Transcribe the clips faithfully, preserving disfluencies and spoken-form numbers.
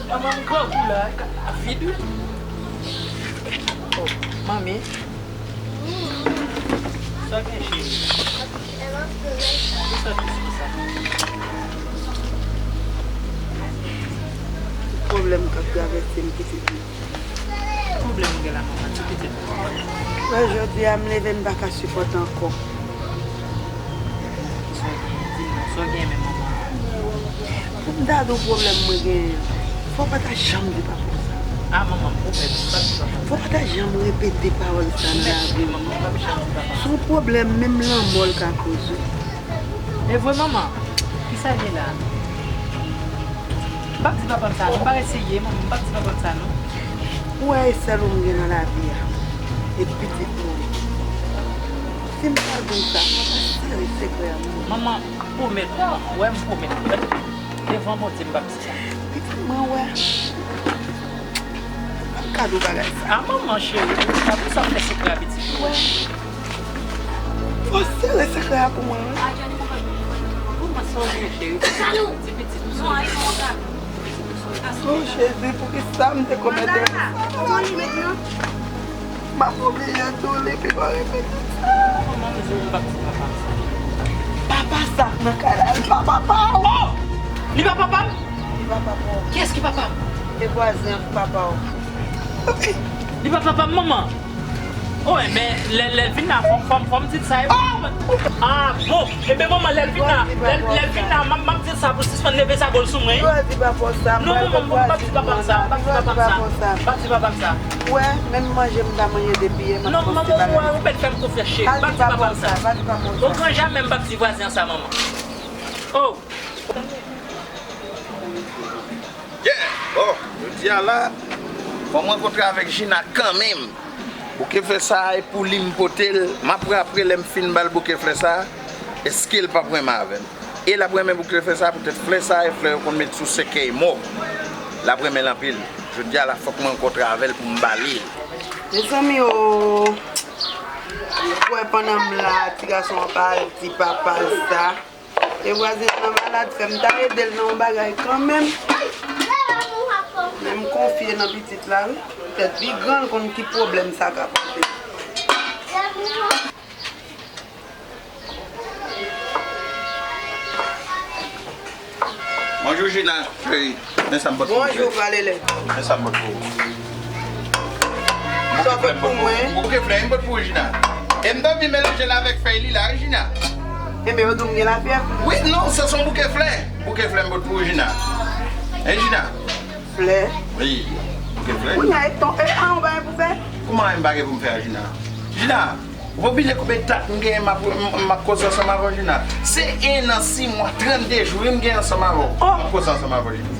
Manman, m grangou la, vid wi. Oh, manmi. Sa gen cheri? Kisa ki sa? Pwoblèm k ap travèse m pitit mwen. Pwoblèm ou gen la, manman, ti pitit mwen. Wè, jodi a, m leve, m pa ka sipòte ankò. Sa w gen, di m non, sa w gen men manman? Pou m ta di w pwoblèm mwen genyen an, fò w pa ta janm di papa w sa. A, manman, m pwomèt ou, m p ap di papa m sa. Fò w pa ta janm repete pawòl sa nan lavi w. Mèsi, manman, m p ap janm di papa m sa. Se yon pwoblèm, menm lanmò l ka koze w. E vre, manman? Kisa l ye la? M p ap di papa m sa, non, m pa eseye, manman, m p ap di papa m sa, non. Ou wè, e sèl ou m gen nan lavi a. E pitit mwen. Si m ta di w sa, mwen pa sere sekrè a pou ou. Manman, m pwomèt ou, ou wè, m pwomèt ou, devan Bondye, m p ap di sa. Pitit mwen, wè. M p ap ka di w bagay sa. A, manman cheri, sa pou sa w fè sekrè a pitit ou. Wè. Fò w sere sekrè a pou mwen, wi. Kòman sa w ye, cheri? Ti pitit ou. Oh, Jezi, poukisa m te komèt erè sa? M ap oblije di w li pi bon repete sa. Manman, m di w m p ap di papa m sa. Papa sa k nan kay la, li pa papa w. Oh! Li pa papa m? Li pa papa w. Kiyès ki papa m? E vwazen an ki papa w. Li pa papa m, manman. Oh, enben, lè, lè l vin la, fò m, fò m, fò m di l sa, e bon. Ah, bon. Enben, manman, lè l vin la, lè, lè l vin la, m ap, m ap di l sa pou l sispann leve zagol sou mwen. Yo di papa w sa. Non, manman, m p ap di papa m sa, m p ap di papa m sa. M p ap di papa m sa. Ou wè, menm manje m ta manje depi yè, m ap fòse bagay. Non, manman, ou bèt fè m konfyans, cheri. M p ap di papa m sa. Pa di papa w sa. O gran jamè, m p ap di vwazen an sa, manman. Oh! Yeah! Bon, jodi a la, fò m rankontre avèk Gina kanmenm. Bouke flè sa a, e pou li m pote l. M ap raple lè m fin ba l bouke flè sa a, èske l p ap renmen avè m? E l ap renmen bouke flè sa a, poutèt flè sa a, e flè yo konn met sou sèkèy mò. L ap renmen l anpil. Jodi a la, fòk m rankontre avè l pou m ba li l. Mezanmi o, m kwè pandan m la, ti gason an pa al di papa l sa. E vwazen an malad, fè m ta ede l nan yon bagay kanmenm. Men m konfye nan pitit la, wi. Poutèt pi gran l konn ki pwoblèm sa ka pote. Bonjou, Gina, cheri. Men sa m pot pou ou. Bonjou, Valele. Men sa m pot pou ou. Sa w pot pou mwen? Bouke flè m pot pou ou, Gina. E m t anvi melanje l avèk fèy lila, wi, Gina. Enben, yo di w m gen lafyèv. Wi, non, se son bouke flè. Bouke flè m pot pou ou, Gina. Hein, Gina? Flè? Wi, bouke flè. Kounye a, e ton, e pa yon bagay pou fè? Kòman yon bagay pou m fè a, Gina? Gina, ou pa bliye konbyen dat m genyen m ap, m, m ap koze ansanm avè w, Gina. Se en an, sis mwa, trannde jou, wi, m genyen ansanm avè w. Oh! M ap koze ansanm avè w, Gina.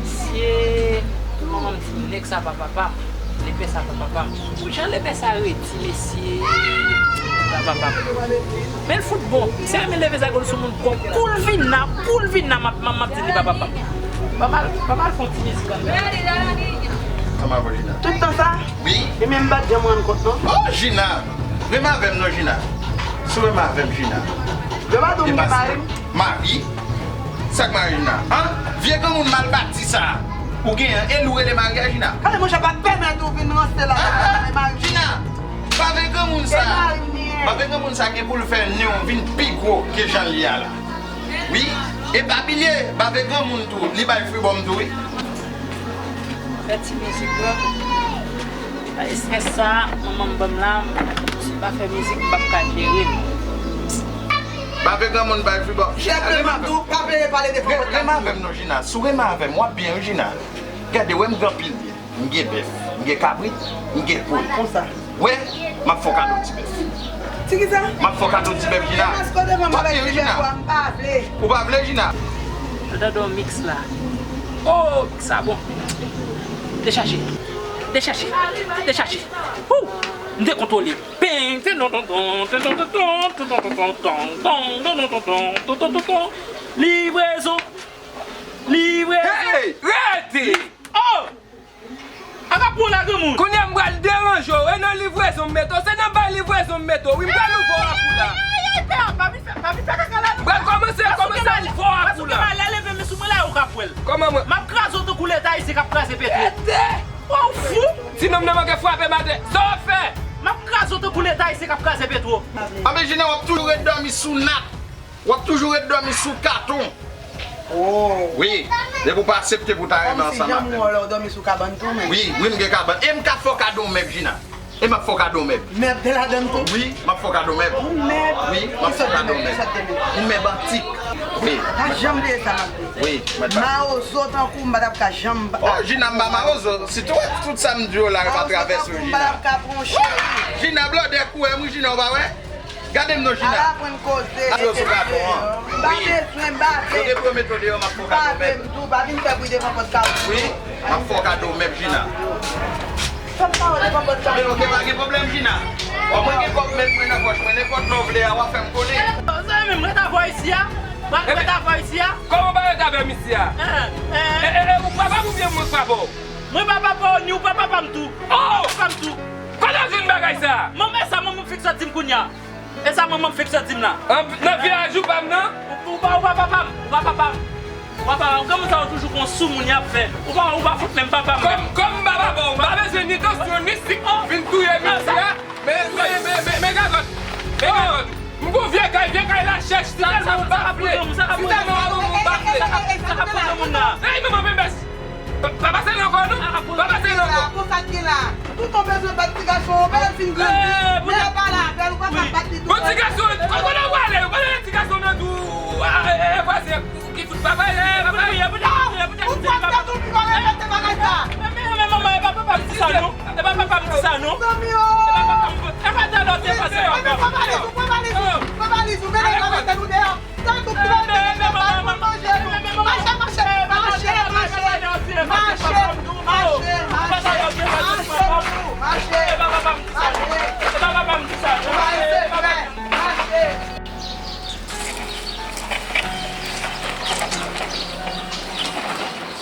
Mesye, manman m di m, nèg sa pa papa m, lepè sa pa papa m. Pou jan lepè sa redi, mesye, pa papa m. Men l fout bon. Se renmen leve zagol sou moun. Kou l vin la, kou l vin la, m ap, m ap, m ap di li pa papa m. Papa l, papa l fè yon ti mizik anndan. Kòman w ap Gina? Tout tan sa? Wi. E men m pa t janm rann kont non. Oh, Gina! Renmen avè m non, Gina. Si w renmen avè m, Gina. Yo pa di w m gen mari m? Mari? Sa k mari Gina? An? Vye granmoun mal bati sa a ou genyen an, e li w rele mari a, Gina? Gade monchè, pa t pèmèt ou vin ranse la, e mari m. Gina! Bave granmoun sa a. E mari m li ye. Bave granmoun sa a gen pou l fè nen w vin pi gwo ke jan l ye a la. Wi, e pa bliye, bave granmoun tou, li bay fribòm tou, wi. Fè ti mizik la. Espès sa, manman m ban m la, si m pa fè mizik, m p ap ka jere l. Bave granmoun bay fribòm. Chèf de map tou, pa plede pale de fòkòt la. Renmen avè m non, Gina. Si w renmen avè m, w ap byen, wi, Gina. Gade, wè m gen anpil byen. M gen bèf, m gen kabrit, m gen poul. Konsa. Wè, m ap fè w kado ti bèf. Ti kisa? M ap fè w kado ti bèf, Gina. Mas kote manman bay ti bèf pou a, m pa vle. Ou pa vle, Gina? Yo tande yon mix la. Oh, mix sa bon. Dechaje. Dechaje. Dechaje. Hou! M dekontwole. Peng, ten, ton, ton, ton. Livrezon. Livrezon. Hey! Rete! Oh! Ak ap pran la granmoun. Kounye a m pral deranje w. E nan livrezon m mete w. Se nan bay livrezon m mete w. Wi, m pral ouvè w lakou la. Mete a, pa vin fè, pa vin fè kaka la, non. Pral kòmanse, kòmanse a fò a pou la. Lè leve men sou mwen la, ou ka pwèl. Kòman mwen? M ap kraze w tankou Leta ayisyen k ap kraze petwo. Ete! Ou fou? Ti nonm nan manke frape m atè. Sa w ap fè? M ap kraze w tankou Leta ayisyen k ap kraze petwo. Anben, Jina, w ap toujou ret dòmi sou nat. W ap toujou ret dòmi sou katon. Oh. Wi. Depi w pa aksepte pou w ta renmen ansanm avè m. Kòmsi janm ou wè w dòmi sou kabann tou, men. Wi, wi, m gen kabann. E m ka fè w kado mèb, Jina. E m ap fè w kado mèb. Mèb te ladann tou? Wi, m ap fè w kado mèb. Yon mèb? Wi, m ap fè w kado mèb. Yon mèb antik. Wi. Pa janm bliye sa m ap di. Wi, mèt pa. Mawozo tankou m pa t ap ka janm. Oh, Jina, m pa mawozo. Si tou, tout sa m di yo la, yo pa travèse w, Jina. Mawozo tankou m pa t ap ka pran w cheri. Jina, blòdè kou wè m wi, Jina, w pa wè? Gade m non, Jina. Al aprann koze. Gade yo sou katon an. M pa bezwen, m pa vle. Yo te pran meto deyò, m ap fè w kado mèb. M pa vle m tou, pa vin fè bri devan pòt kay ou. Wi, m ap fè w kado mèb, Jina. Fè m pawòl devan pòt kay ou. Men ok, pa gen pwoblèm, Jina. Bon, mwen gen kòb mèb mwen nan pòch mwen, nenpòt lè w vle a, w a fè m konnen. Zanmi m, ret avè w isi a. Ret avè w isi a. Kòman w pa ret avè m isi a? E, e, e, ou papa m oubyen mwen k papa w? Mwen pa papa w, ni ou pa papa m tou. Oh! Papa m tou. Kote w jwenn bagay sa? Manman, e sa manman m fèk sot di m kounye a. E sa manman m fèk sot di m la. Nan viyaj ou pa m nan? Ou, ou pa, ou pa papa m, ou pa papa m. Ou pa papa m. Granmoun sa yo toujou gon sou moun y ap fè. Ou pa, ou pa fout menm papa m. Kòm, kòm m pa papa w, m pa bezwen ni tansyon, ni sik vin touye misye a. Men, men, men, men, men gagòt. Men gagòt. M gon vye kay, vye kay la chèch, si tèlman ou bafle, si tèlman ou bafle. Sa k ap pran moun nan? Ey, manman penbès! Pa, pa pase nan kò nou. Pa pase nan kò. Konsa k ye la. Tout ou bezwen bat ti gason, ou pa fin grandi. Lè pa la, bèl ou pa ka bat li tou. Bon ti gason, kote w prale? Ou pa nan ti gason nan tou. E, e, vwazen ki fout pa pale, pa pale. Ou pran tèt ou pi mal repete bagay sa. Men, men, men, manman, e pa papa m di sa, non. E pa papa m di sa, non. Zanmi o. E pa papa m. E pa talè w te pase ankò. Pran valiz ou, pran valiz ou, pran valiz ou, mennen sa mete nou deyò. Tankou pran valiz ou, pa pou manje nou. Mache, mache, mache, mache, mache, mache, mache, mache, mache, mache.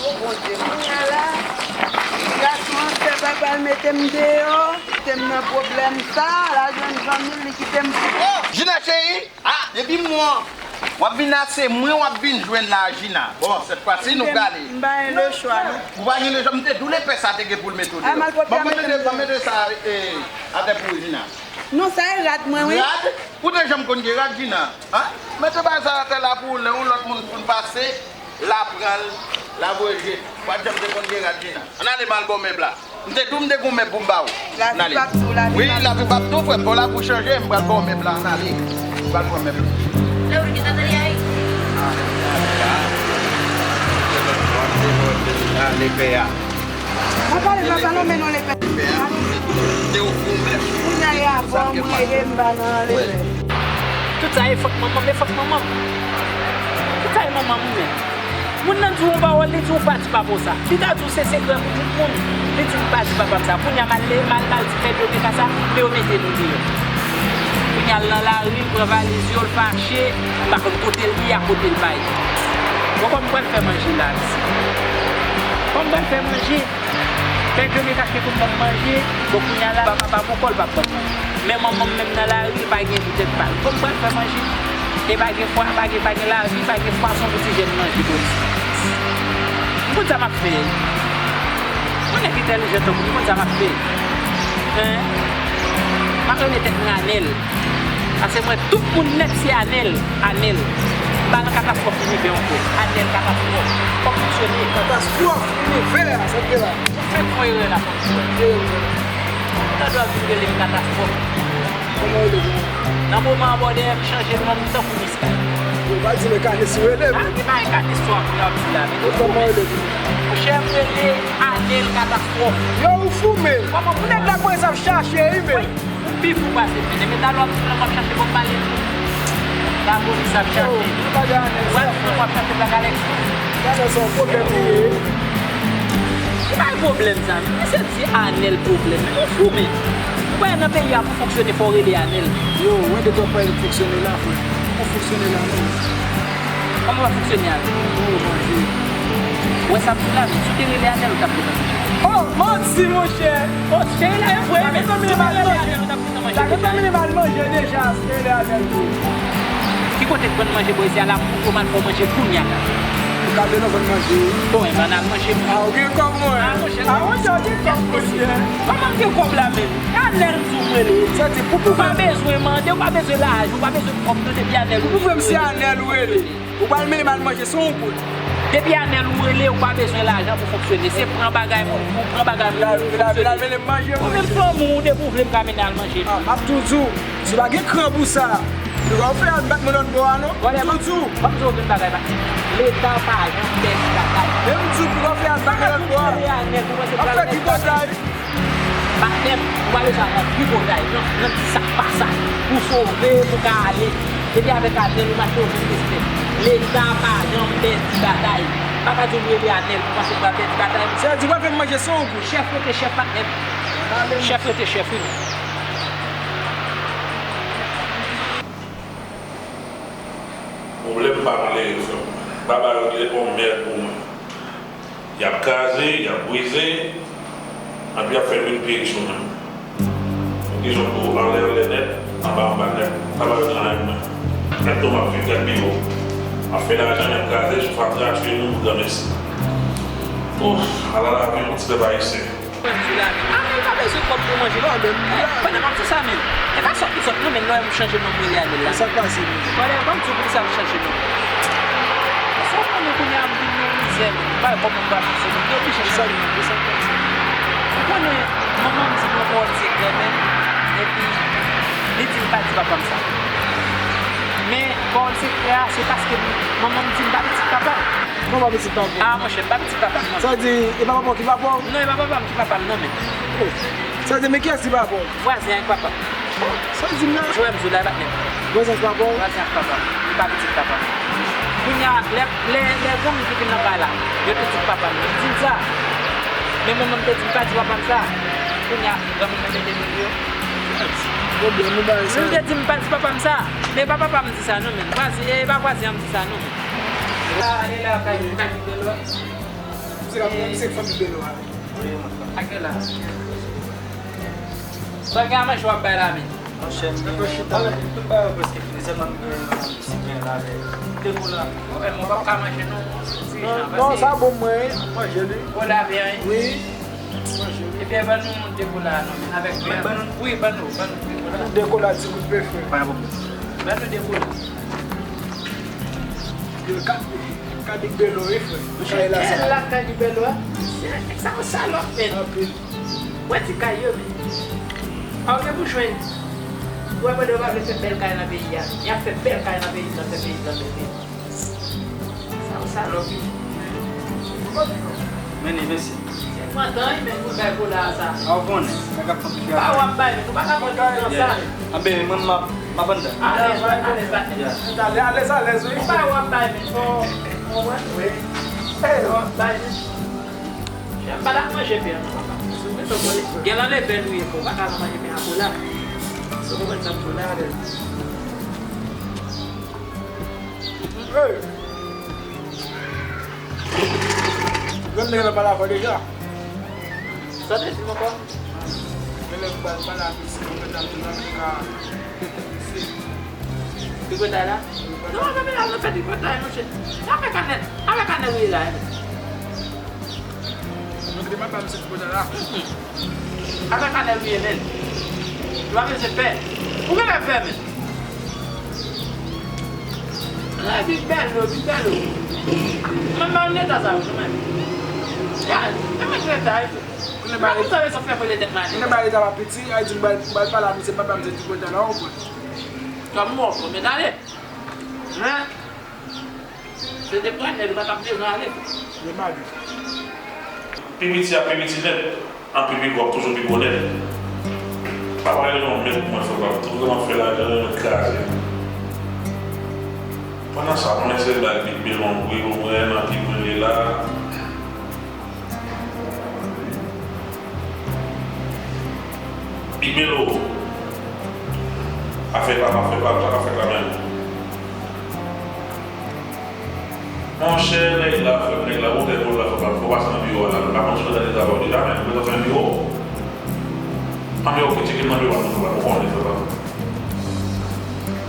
O Bondye, kounye a la, gason an fè papa l mete m deyò, mete m nan pwoblèm sa, l al jwenn zanmi l, li kite m. Jina cheri, ah, depi m wè w ap vin la, se mwen w ap vin jwenn la, Jina. Bon, sèt fwa si nou prale. M pa gen lechwa, non. Ou pa gen lechwa, m te di w lepè sa te gen pou l mete w deyò. Ban m mete, ban m mete sa, eh, atè pou ou, Jina. Non, sa e rad mwen, wi. Rad? Ou te janm konn gen rad, Jina? Hein? Mete bagay sa atè la pou ou, lè yon lòt moun fin pase, l a pran l, l a voye jete. Ou pa t janm te konn gen rad, Jina. Ann ale, m al ba w mèb la. M te di w m te gon mèb pou m ba ou. Ann ale. Lavi p ap di w, lavi p ap di w. Wi, lavi p ap di w, frè m. Bon, la pou chanje, m pral ba w mèb la. Ann ale. M pral pran mèb la. Lè w gen tande li ay. Ah, lepè a. Papa, li pa nonmen non lepè. Kounye a, e avè w m rele, m pa nan lepè. Tout sa e fòt manman m, e fòt manman m. Tout sa e manman m, wi. Moun nan di w yon pawòl, li di w pa di papa w sa. Li ta di w se sekrè pou tout moun. Li di m pa di papa m sa. Kounye a, m al, m al, m al di pèp yo te ka sa, men yo mete nou deyò. Kounye a, l nan lari, l pran valiz yo, l fache, m pa konn kote l ye, a kote l pa ye. Bon, kòman m pral fè manje la, mesye? Kòman m pral fè manje? Pè Djomika te konn ban m manje, bon, kounye a la, papa m ankò, l p ap ban m manje. Men manman m menm nan lari, l pa gen vi tèt pa l. Kòman m pral fè manje? E pa gen fwa, pa gen, pa gen lavi, pa gen fwason pou ti jèn manje bò isit. M konn sa m ap fè. Yon nèg entèlijan tankou m, m konn sa m ap fè. Hein? M ap rele tèt mwen Anèl. Paske m wè tout moun nèt se Anèl, Anèl. M pa nan katastwòf linivè ankò. Anèl katastwòf. Fòk fonksyone. Katastwòf linivè a, sa k ye la. Ou fèk fè erè la, fòk ou wè. Tande w ap vin rele m katastwòf. Kòman w rele m? Nan moman an, bòdè, m chanje non m tankou Miskin. Yo, pa di mekanis ou rele m. A, ki mekanis ou ap di la, men. Kòman w rele m? Monchè, m rele Anèl katastwòf. Yo, ou fou, men. Kòman pou nèg la kòmanse ap chache, wi, men. Pi fou pase m, men depi talè w ap di m nan m ap chache, fò m pale tou. Lapolis ap chache. Ou wè, m ap chache Black Alex. Gade sa, yon pwoblèm li ye. Ki bay pwoblèm sa? Misye di Anèl pwoblèm. Men ou fou, men. Ou kwè nan peyi a pou fonksyone fò w rele Anèl? Yo, mwen de twòp pa fonksyone la, frè. Pou fonksyone la, non. Kòman w ap fonksyone a? Mwen manje. Ou wè sa m di la, si w te rele Anèl, ou t ap gentan manje. Oh, manti, monchè. Oh, se la yo voye men. Sa gentan mennen m al manje. Sa gentan mennen m al manje deja, se lè a menm tou. Ki kote k vann manje bò isi a la pou m al fè manje kounye a la? Ou ka vin nou vann manje. Bon, e ban al manje. Ah, ou gen kòb, mwen. Ah, monchè. Ah, monchè, ou gen kòb, monchè. Kòman m gen kòb la menm? E Anèl m di w m rele. Sa di, pou, pou, pa bezwen mande, ou pa bezwen lajan, ou pa bezwen kòb, non, depi Anèl ou rele. Pou, pou, se Anèl ou rele. Ou pral mennen m al manje san goud. Depi Anèl ou rele, ou pa bezwen lajan pou fonksyone. Se pran bagay moun, ou pran bagay moun pou fonksyone. Ou menm fanmi w, depi w vle m ka mennen al manje. Ah, m ap tou di w, si w pa gen kran pou sa, ou pa fè al bat mwen lòt bò a non. M ap tou di w. Ban m di w yon bagay, pa. Leta pa janm pèdi batay. Menm di w pou w fè al bat mwen lòt bò a. Ap fè tripotay. Patnè m, ou pa bezwen al nan tripotay, nan, nan ti sa k pa sa, pou sove, pou ka ale. Depi avèk Anèl ou mache, ou vin respekte. Leta pa janm pèdi batay. Pa ka di w rele Anèl pou panse l pral pèdi batay. Sa di w pral fè m manje san goud. Chèf rete chèf, patnè m. Chèf rete chèf, wi. Pwoblèm pa anlè yo, frè m. Baba yo gen yon mèd pou mwen. Y ap kraze, y ap brize, anpi y ap fè vin pye sou mwen. Yon kesyon pou anlè, anlè nèt, anba, anba nèt. Sa pa yo travay mwen. Nèt tou m ap viv, nèt pi wo. M ap fè lajan, y ap kraze, chofè ap rache nou pou granmèsi. Ouf, ala lavi, yon ti pèp ayisyen. Pran di la. Anèl pa bezwen kòb pou manje non, menm. Eh, pandan m ap di sa menm. E pa sòt li sòt non, men lè m chanje non m rele Anèl la. Sa k pase menm? Pandan ban m di w poukisa m chanje non. Paske w konnen kounye a m vin nan mizè menm. M pa wè kòman m pral fonksyone. M te oblije chanje non. Sa k pase? Ou konnen, manman m di m yon pawòl sekrè menm. Epi, li di m pa di papa m sa. Men, pawòl sekrè a, se paske m, manman m di m pa pitit papa m. Kòman pitit papa w? Ah, monchè, m pa pitit papa m, non. Sa di, e pa papa w ki papa w? Non, e pa papa m ki papa m, non, men. Oh. Sa di, men kiyès ki papa w? Vwazen an ki papa m. Oh, sa di m nan? Jowèl m di w la, e pa t menm. Vwazen an ki papa w? Vwazen an ki papa m. Li pa pitit papa m. Kounye a, lè, lè, lè granmoun ki vin nan kay la, yo te di papa m, yo di m sa. Men manman m te di m pa di papa m sa. Kounye a, granmoun nan te demele yo. Pwoblèm, ou bay sa. Li te di m pa di papa m sa. Men e pa papa m di sa, non, men. Vwazen, e pa vwazen an m di sa, non, men. La, e la, kay, kay Bèlo a. Se la, se fanmi Bèlo a. Wi, mwen. Ak la. Sa gen a manje w ap bay la, men? Monchè, m gen tout bagay prèske fini, sèlman m gen yon ti pen la, de kola. Mwen, mwen p ap ka manje, non. Non, non, sa bon mwen, wi, m manje li. Kola byen, wi. Wi. Ebyen, ban nou de kola a non, men avèk men, ban nou, wi, ban nou, ban nou de kola. De kola, ti kout pefe. Pa pwoblèm. Ban nou de kola. Yo, ka, ka di Bèlo, wi, frè. Kay la sa. Kay la, kay di Bèlo a. Sa yon salòp, men. Anpil. Wè ti kay yo, men. A, ou gen pou jwenn. Ou wè, pandan yo pa vle fè bèl kay nan peyi a, y ap fè bèl kay nan peyi, nan fè peyi, nan fè peyi. Sa ou salòp wi. Men li, mesye. Se kontan wi, men pou bay kola sa. A w konnen, nèg ap pran pita. Pa w ap bay, men nou pa ka pran pita sa. Anben, mwen, m ap, m ap anndan. Alèz, alèz, alèz, patnè. Alèz, alèz, alèz, wi. Pa w ap bay, men fò w konprann. Wi. Pa w ap bay, men. Jan m pa t ap manje pen an, non, papa. Gen nan lepèl ou ye, fò w pa ka manje pen an kola. Si w konprann sa m di w la, alèz. Hey! Grann nèg la pale avè w deja. Sa w te di m ankò? Gen lè m pral pale ak misye, mwen menm nan m di nan m ka misye. Tripotay la? Non, mwen pa vin al nan fè tripotay, monchè. Avèk Anèl, avèk Anèl ou ye la, hein? Mwen te mande misye ki kote la. Avèk Anèl ou ye, men. Ou pa bezwen pè. Ou genlè pè, men. Ay, Big Bèlo, Big Bèlo. Mwen pa nan eta sa yo, non, men. Ya, e mwen ki eta, e. Mwen pa konn sa rezon fè mwen lè tèt male. Mwen ba eta pa piti, ay di m ba, ba pale a misye, papa misye di kote la, ou konn. Kòm mò, konbyen dane? Hein? Se te pran nèg, li pa t ap bezwen ale. Li mal. Pi piti a pi piti nèt, anpi pi gwo ap toujou pi gwo nèt. Papa yo yon mèt pou mwen fè, papa. Tout tan m ap fè lajan, yo kraze. Pandan sa, mwen eseye bay Big Bèlo yon bri pou mwen, nan ki pwen li la. Big Bèlo. Afè pa, afè pa, sa k ap fèt la menm? Monchè, nèg la, frè m, nèg la, ou tèt bòl la, fò pa, fò pase nan biwo a la. M pa konn si w gade travay ou deja, men ou bezwen fè nan biwo. Anben, oke, tcheke m nan biwo a, nou, nou konnen, frè pa m.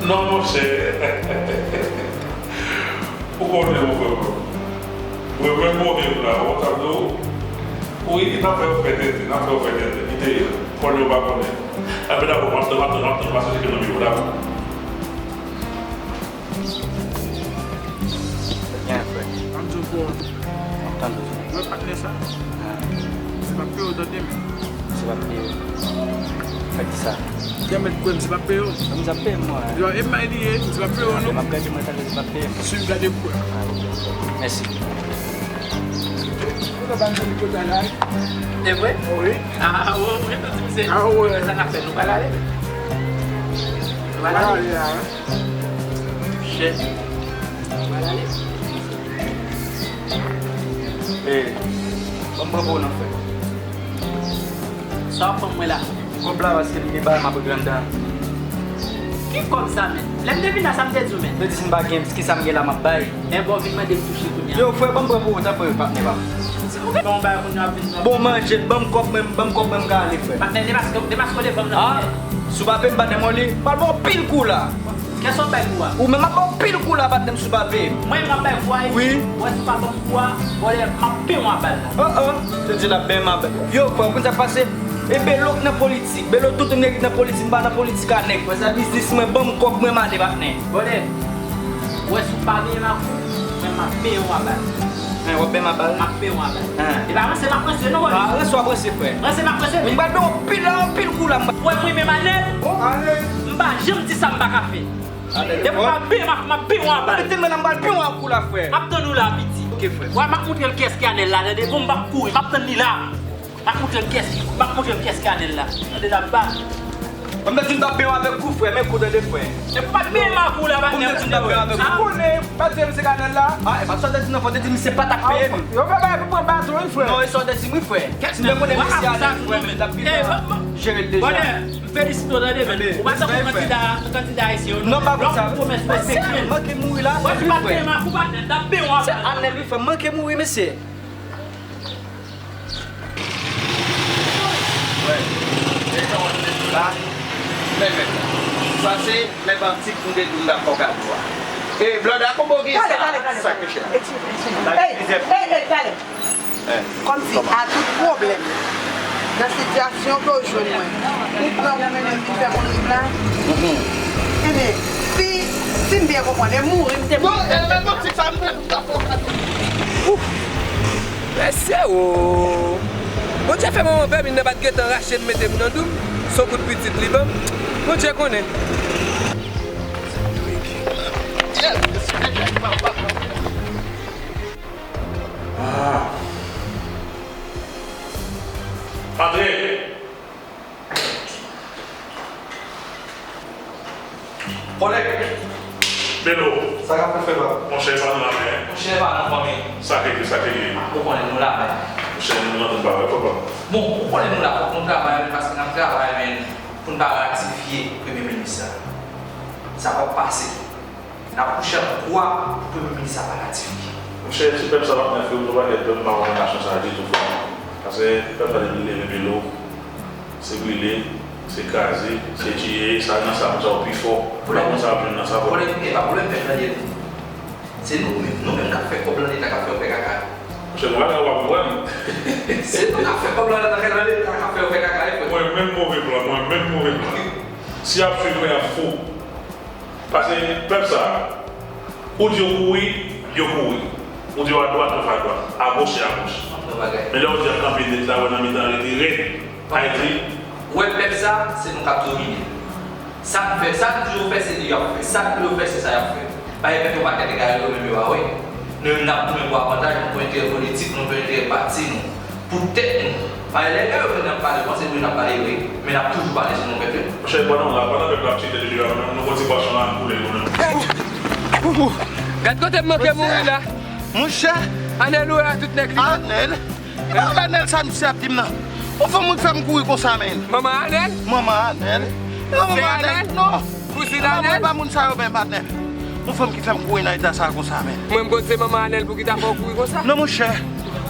Non, monchè. Ou konnen, mon frè, mwen. Mwen menm, mwen menm la, ou konn sa m di w? Wi, n ap fè w fè tenten, n ap fè w fè tenten. Kite yo. Konnen ou pa konnen. Anben, dakò, m ap tann, m ap tann, m ap tann, pase tcheke m nan biwo, dakò. Byen, frè. Ann di w bon. M ap tann ou. Wè patnè sa? Ah. Se pa peye w tande men. Se pa peye w. Fè kisa? Dèyè mèt kwè m, se pa peye w. Misye ap peye m, mwen. Yo, e may li ye, misye pa peye w, non. M ap gade mwen talè, misye pa peye m. Swiv gade kwè. Ah, ok. Mèsi. Ou nan ban joli kote la. E vre? Wi. Ah, wè, wè, misye. Ah, wè. Sa n ap fè, nou pral ale. Nou pral ale. Pral ale, a. Chè. Pral ale. E, ban m pran pou ou non, frè. Sa w ap ban mwen la? Kòb la, paske m gen bagay m ap regle anndan. Ki kòb sa, menn? Lè m te vin la, sa m te di w, menn? M te di si m pa gen, kisa m gen la, m ap bay. Enben w vin mande m touche kounye a. Yo, frè, ban m pran pou ou, tanpri, patnè pa m. Si ou gen yon bagay kounye a, ap vin pran. Bon, manje, ban m kòb mwen, ban m kòb mwen, m ka ale, frè. Patnè, demaske, demaske w devan m nan. Ah, si w pa peye m, patnè, m li, m pral ba w pil kou la. Kiyès w ap bay kou a? Ou menm ap ba w pil kou la, patnè m, si w pa peye m. Mwen menm ap bay kou a, wi. Ou wè si w pa ban m kou a, vòlè, m ap peye w a bal la. Oh, oh, te di l ap peye m a bal. Yo, frè, ou konn sa k pase? E Belo k nan politik. Belo tout moun ki nan politik, m pa nan politik a nèg, frè. Sa biznis mwen, ban m kòb mwen, m ale, patnè. Vòlè, ou wè si w pa peye m a kou, mwen m ap peye w a bal. Hen, w ap peye m a bal? M ap peye w a bal. Hen. E pa ranse m ap ranse non, vòlè. Pa ranse w ap ranse, frè. Ranse m ap ranse, men. M pral peye w anpil, anpil kou la, m pral. Ou wè mwen menm, Anèl? Oh, Anèl. M pa janm di sa m pa ka fè. Depi w pa peye m, m ap peye w a bal. Mete men nan m pral peye w a kou la, frè. M ap tann ou la, piti. Ok, frè. Wè, m ap montre l kiyès ki Anèl la, tande. Bon, m p ap kouri, m ap tann li la. M ap montre l kiyès ki, m ap montre l kiyès ki Anèl la. Tande, n ap ba. Ban m di m t ap peye w avèk kou, frè, men kou, tande, frè. Depi w pa peye m a kou la, patnè. Ban m di m t ap peye w avèk kou. Ou konnen, pa di m se Anèl la. Ah, e pa sa w te di non, fò w te di misye pa t ap peye m. Yo pa bay pou pran baton, wi, frè. Non, e sa w te di m, wi, frè. Si m te konnen misye Anèl, frè, m t ap peye w. Jere l deja. M felisite w tande, men ou pa tankou kandida, kandida ayisyen yo non. Non, pa konn sa. Lè w pwomès respekte l. Manke mouri la, wi, frè. Ou pa te manke, ou pa t ap peye w anba. Se Anèl, wi, frè, manke mouri, mesye. Wè. E kòman te la? Lè mèt. Sa se lè bantik nou te di m t ap fè w kado a. E blòda konbo gen sa. Talè, talè, talè. Sa ke chè. Ey, ey, ey, talè. Kòmsi a tout pwoblèm nan sitiyasyon ke w jwenn mwen, ou pran pou mennen m vin fè moun ri m la. Ebyen, si, si m byen konprann, e mouri m te mouri. Non, e men boutik sa m pran pou ta fè w kado. Mesye o! Bondye fè manman Vèmin nan pa t gentan rache m mete m nan dou m, se yon kout pitit li ban m. Bondye konnen. Ah. Antre! Kòlèg! Belo! Sa k ap fèt, frè pa m? Monchè, pa nan lanmè. Monchè, pa nan fanmi. Sa k ap ye, sa k ap ye? Ou konnen nou la, men. Monchè, nou nan tout bagay, frè pa m. Bon, ou konnen nou la, fòk nou travay, men, paske n ap travay, men, pou n pa ratifye premye minis sa. Sa p ap pase. N ap kouche an kwa pou premye minis sa pa ratifye. Monchè, si pèp sa pa t nan fè yon pakèt pèp, m pa konnen nasyon sa a ditou, frè. Paske pèp sa depi li leve Belo, se brile, se kraze, se tiye, sa nan sa moun sa yo pi fò. M pa konn sa y ap jwenn nan sa, frè. Pwoblèm, e pa pwoblèm pèp la li ye non. Se nou menm, nou menm k ap fè kòb lan Leta k ap fè yo fè kaka. Monchè, mwen pa konprann. Se nou k ap fè kòb lan Leta k ap fè yo fè kaka, wi, frè. Mwen menm move plan, mwen menm move plan. Si y ap swiv mwen, y ap fou. Paske pèp sa a, ou di yo kouri, yo kouri. Ou di yo adwat, yo fè adwat. Agoch, se agoch. Men lè ou di y ap kanpe nèt la, wè nan mitan rete rèd. Ayiti. Ou wè pèp sa, se nou k ap domine l. Sa n fè, sa n di yo fè, se li y ap fè. Sa n di yo fè, se sa y ap fè. Paske pèp yon pakèt egare yo menm yo pa wè. Nou menm n ap goumen pou avantaj nou, pou enterè politik nou, pou enterè pati nou. Pou tèt nou. Paske lè nèg yo vin ap pale, panse nou n ap pale vre, men n ap toujou pale sou non pèp yo. Monchè, pandan w la, pandan pèp la ap tcheke tèt yo, nou menm nou pran ti bwason la, nou koule nou menm. Gad kote m manke mouri la. Monchè. Anèl ou wè a tout nèg li. Anèl? E pa Anèl sa misye ap di m nan. Ou fè moun fè m kouri konsa, men. Manman Anèl? Manman Anèl. Non, manman Anèl, non. Kouzin Anèl? Mwen pa moun sa yo, men, patnè. Yon fanm ki fè m kouri nan eta sa a konsa, men. Mwen, m konn se manman Anèl pou ki ta fè w kouri konsa? Non, monchè.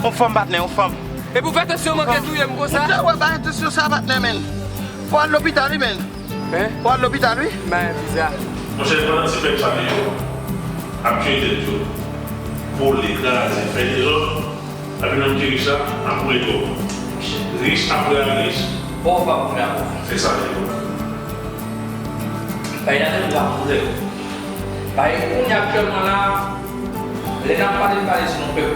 Yon fanm, patnè, yon fanm. E pou fè tansyon manke touye m konsa? Monchè, wè, pa entansyon sa, patnè, men. Fò al lopital, wi, men. Hein? Fò al lopital, wi. M pa gen viza. Monchè, pandan ti pèp sa yo ap tiye tèt yo, vole, kraze, fè dezòd, epi menm ti rich la ap boule dlo. Rich ap pran rich. Pòv ap pran pòv. Se sa li ye. Bay la menm la pou lè. Bay kounye aktyèlman la, lè n ap pale, n pale sou non pèp.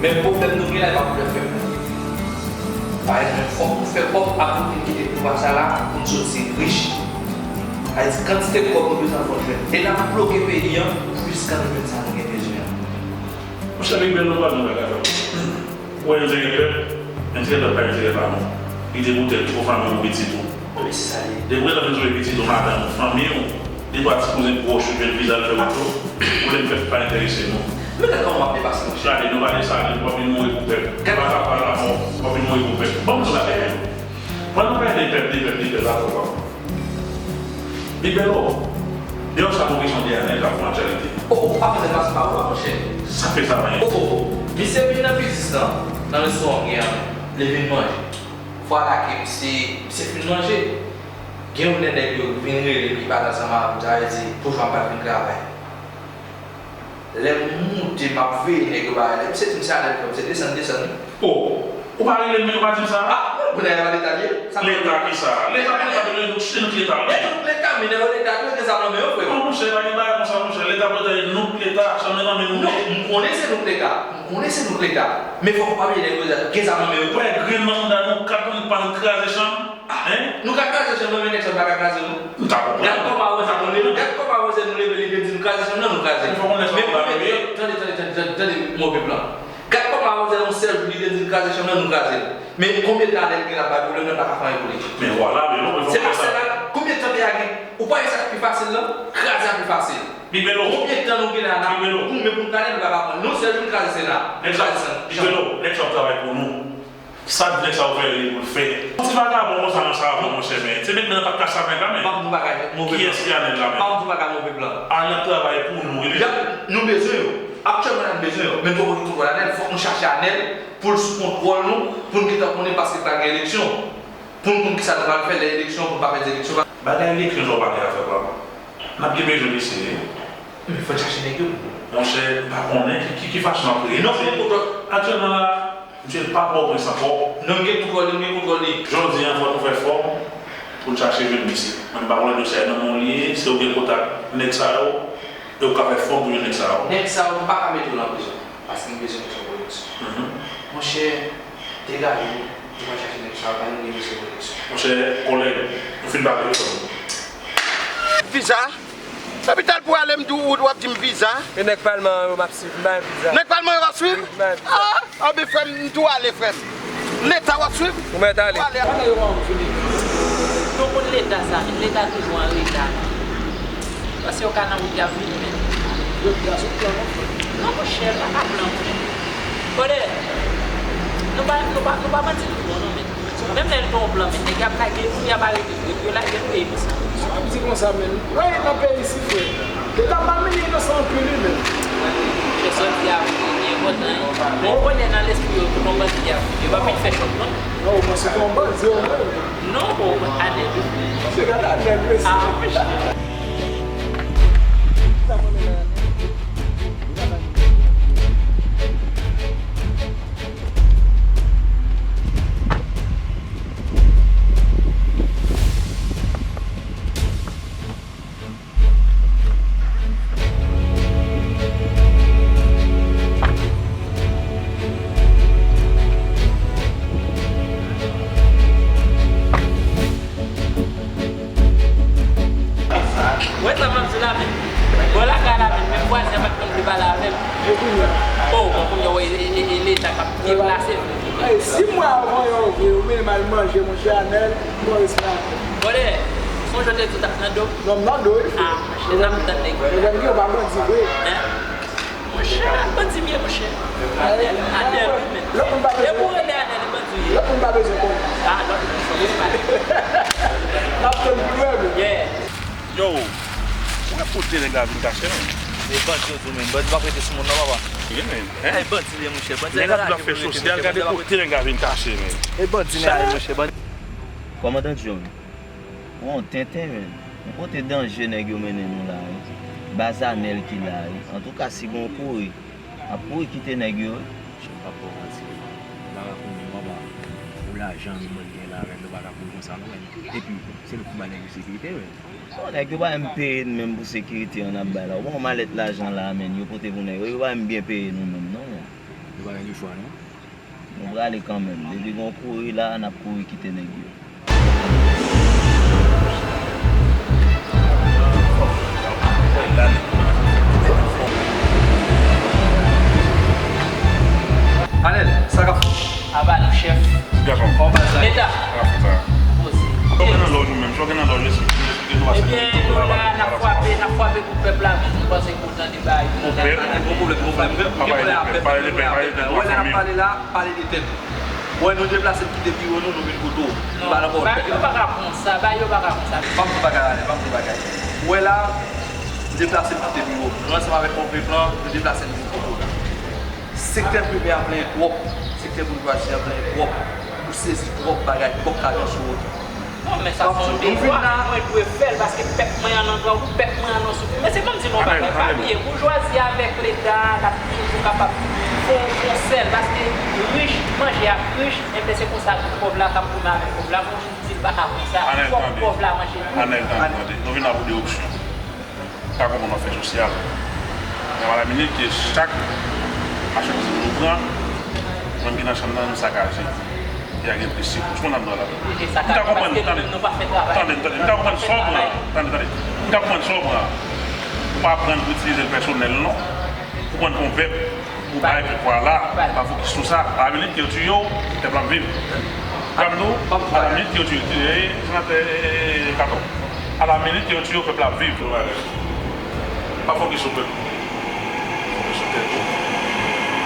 Men pwoblèm nou gen la, e pa pwoblèm pèp nou. Pa egzanp, fòk nou fè kòb ak moun ki kite pouvwa sa la pou n soti rich. Sa vle di kantite kòb nou bezwen fò n jwenn. E n ap bloke peyi an jiska nou jwenn sa nou gen bezwen an. Monchè, Big Bello, pa nou bagay la. Ou wè enterè pèp, enterè pèp pa enterè pa nou. Li te pou tèt ou, fanmi w, pitit ou. Men se sa li ye. Depi w vin sove pitit ou, madanm ou, fanmi w, de twa ti kouzen pwòch ou jwenn viza l fè wout yo, pwoblèm pèp pa enterese nou. Men gad kòman w ap depase, monchè. Gade, nou pa Desalin, w ap vin mouri pou pèp. Gad pa kòman w ap depase. W ap vin mouri pou pèp. Ban m di w bagay yo. Pandan w pale de pèp, de pèp, de pèp la, papa. Big Bello, deyò sa, mwen bezwen de Anèl k ap fè aktyalite. O, o, pa fè pase pa ou, monchè. Sa fè sa, men. O, o, o. Misye vin nan biznis lan, nan restoran m gen an, li vin manje. Fwa lake misye, misye fin manje. Gen youn nan nèg yo vin rele m ki pale ansanm avè m, sa vle di pou jwa m pa t vin travay. Lè m moute, m ap veye nèg yo bagay la. Misye di m se Anèl ki fè m, se desann, desann wi. O, ou pa rele m, men ou pa di m sa? A, mwen konnen a pa Leta l ye. Leta kisa? Leta, Leta, nou, se nou k Leta, wi. E nou k Leta, minè yo Leta tou, e gen zam nan men yo, frè. Non, monchè, pa gen bagay konsa, monchè. Leta, Leta, e nou k Leta, zam nan men nou. Non, m konnen se nou k Leta. M konnen se nou k Leta. Men fòk ou pa bliye nèg yo gen zam nan men yo tou. Wè, grenn nan mouda nou, kat pann kraze chanm. Hein? Nou ka kraze chanm nan, men nèg sa pa ka kraze nou. M ta konprann. Gad kòman Rosann nou leve, gad kòman Rosann nou leve, li vin di nou kraze chanm nan, nou kraze l. Men konbyen tan, tande, tande, tande, tande, tande, move plan. Gad kòman Rosann yon sèl jou li vin di nou kraze chanm nan, nou kraze l. Men konbyen tan Anèl gen la bay pwoblèm nan, pa ka fè anyen pou li. Men vwala, men non, men se pa sèl la, konbyen tan peyi a gen? Ou pa wè sa k pi fasil lan? Kraze a pi fasil. Big Bello. Konbyen tan nou gen la, n ap goumen pou n gade, nou pa ka pran. Nou sèl jou n kraze Sena. Nèg sa, Big Bello, nèg sa ap travay pou nou. Sa nèg sa yo fè li pou l fè. Yon ti vagabon konsa nan savann, monchè, men. Se met men nan pat kasav nèg la, men. Ban m di w bagay, move plan. Kiyès ki Anèl la, men? Ban m di w bagay, move plan. Anèl ap travay pou nou, epi. Y ap, nou bezwen yo. Aktyèlman, n ap bezwen yo. Men n poko gen kontwòl Anèl. Fòk nou chache Anèl pou l sou kontwòl nou, pou n gentan konnen paske pral gen eleksyon. Pou n konn kisa nou pral fè lè eleksyon, pou n pa pèdi eleksyon. Bagay eleksyon sa w pale a, frè pa m. N ap gen bezwen misye. Men fò n chache nèg yo. Monchè, m pa konnen ki, ki, ki fason n ap reyalize. Non, men kontwòl. Aktyèlman la, misye pa Pòtoprens ankò. Non, m gen kontwòl li, m gen kontwòl li. Jodi a, fò nou fè fòm pou n chache jwenn misye. Mwen, m pa konnen dosye a nan men w li ye, si w gen kontak nèg sa yo, e w ka fè fòm pou jwenn nèg sa yo. Nèg sa yo, m pa ka mete w nan prizon, paske m bezwen nèg sa yo pou eleksyon. Mhm. Monchè, degage nou, nou pral chache nèg sa yo, pa nou gen bezwen pou eleksyon. Monchè, kòlèg, nou fin pale yo. Viza? Lopital pou ale m di w, w ap di m viza. E nèg palman an yo m ap swiv, m pa gen viza. Nèg palman yo w ap swiv? Wi, m pa gen viza. A, anben frè m, m tou ale, frè m. Leta w ap swiv? Ou mèt ale. Ou ale. Pandan yo pa vini. Nou konn Leta sa, men Leta toujou an reta. Paske yo ka nan wout, y ap vini, men. Yo deja sou plan, non, frè. Non, monchè, pa ka plan, monchè. Kòlè, nou pa, nou pa, nou pa manti tout bon, non, men. Menm lè l gen yon plan, men nèg y ap lage nou, y ap arete nou, epi yo lage nou, epi sa. Sa w ap di konsa, menm? Wè, nan peyi isi, frè. Leta pa menm inosan anpil, wi, menm. Monchè, sa w di a, wi, li enpòtan, wi. Men ou konnen nan lespri yo, tout yon bandi y ap viv. Yo pa fin fè chòk, non. Non, ou panse se yon bandi, yo, menm? Non, bon, Anèl, wi. Monchè, gade Anèl, mesye. A, monchè. Wè sa m ap di la, men. Bò lakay la, men, menm vwazen an pa t konn vle pale avè m. E kounye a? O, bon, kounye a, wè, e, e, e Leta k ap deplase m. Ey, si mwa avan yo vre, ou menm al manje, monchè Anèl, Mòris la. Bòdè, sonje w te di w t ap nan do? Non, m nan do, wi, frè. A, monchè, n ap tann nèg yo. Nèg yo pa bandi vre. Hein? Monchè, bandi m ye, monchè. Anèl, Anèl, wi, men. Lòt moun pa bezwen. E pou rele Anèl, bandi w ye. Lòt moun pa bezwen konnen. A, lòt moun, fò yo pale. N ap tann pou nou, wi. Yeah. Yo, Gade kote nèg la vin kache, men. Se bandi yo tou, men. Bandi p ap rete sou moun, non, papa. Wi, men. Hein? Ay, bandi li ye, monchè. Bandi nèg la ap fè sosyal, gade kote nèg la vin kache, men. E bandi nèg la ye, monchè. Bandi. Kòmandan John, ou yon tenten, men. Yon kote danje nèg yo mennen nou la, wi. Baz Anèl ki la, wi. Antouka, si gon kouri, ap kouri kite nèg yo, wi. Chèf, pa ba w manti. Ou pa ka konnen, papa. Pou lajan nou mwen gen la, men nou pa ka kouri konsa, non, men. Epi, se nou ki ba nèg yo sekirite, men. Bon, nèg yo pa menm peye n menm pou sekirite an n ap bay la. Ou pa wè malèt lajan la, men, yo pote pou nèg yo. Yo pa menm byen peye nou menm, non, men. Nou pa gen lechwa, non. Nou prale kanmenm. Depi gon kouri la, n ap kouri kite nèg yo. Anèl, sa k ap fèt? Aba nou, chèf. Gason. Kòman sa ye? Meta. Sa k ap fèt sa? Poze. Sa w gen nan lòj ou menm? Sa w gen nan lòj ou? Ebyen, nou la, n ap frape, n ap frape pou pèp la, men nou panse ke w tande bagay yo. Pou pèp? Gon pwoblèm, gon pwoblèm. Gen pwoblèm avè pèp, gen pwoblèm avè pèp. Wè, lè n ap pale la, pale de tèt. Wè, nou deplase n kite biwo nou, nou vin kote w. Nou pa nan pòt. Bagay yo pa ka konsa, bagay yo pa ka konsa. Ban m di bagay la, ban m di bagay. Wè la, nou deplase n kite biwo. Nou ansanm avèk Move Plan, nou deplase n vin kote w la. Sektè prive a plenyen twòp, sektè boujwazi a plenyen twòp. Ou sezi twòp bagay, twòp kamyon sou wout. Non, men sa se yon devwa, mwen dwe fè l, paske pèp mwen an nan grangou, pèp mwen an nan soufri. Men se ban m di nou yon bagay, pa bliye, boujwazi avèk Leta, n ap toujou kapab fè yon, fè yon sèl, paske rich manje ak rich, enben se konsa tout pòv la k ap goumen avèk pòv la, men yon jou di l pa ka konsa, fòk pòv la manje tou. Anèl, tande, tande, nou vin la pou de opsyon. Ka konprann w ap fè sosyal. Men a la minit ke chak machandiz nou pran, mwen ki nan chanm nan, nou sakaje. E a gen plis sekous. Konn ap nan la. M ka konprann, tande, tande, tande, m ka konprann sa w pran. Tande, tande. M ka konprann sa w pran. Ou pa pran l pou itilize l pèsonèl, non. Ou pran l pou yon pèp. Ou bay pèp la, pa fokis sou sa. A la minit ke yo tiye w, pèp la ap viv. Gade m di w, a la minit ke yo tiye w, tiye, e, senatè, e, e, e, Kato. A la minit ke yo tiye w, pèp la ap viv. Pa fokis sou pèp. Fokis sou tèt ou.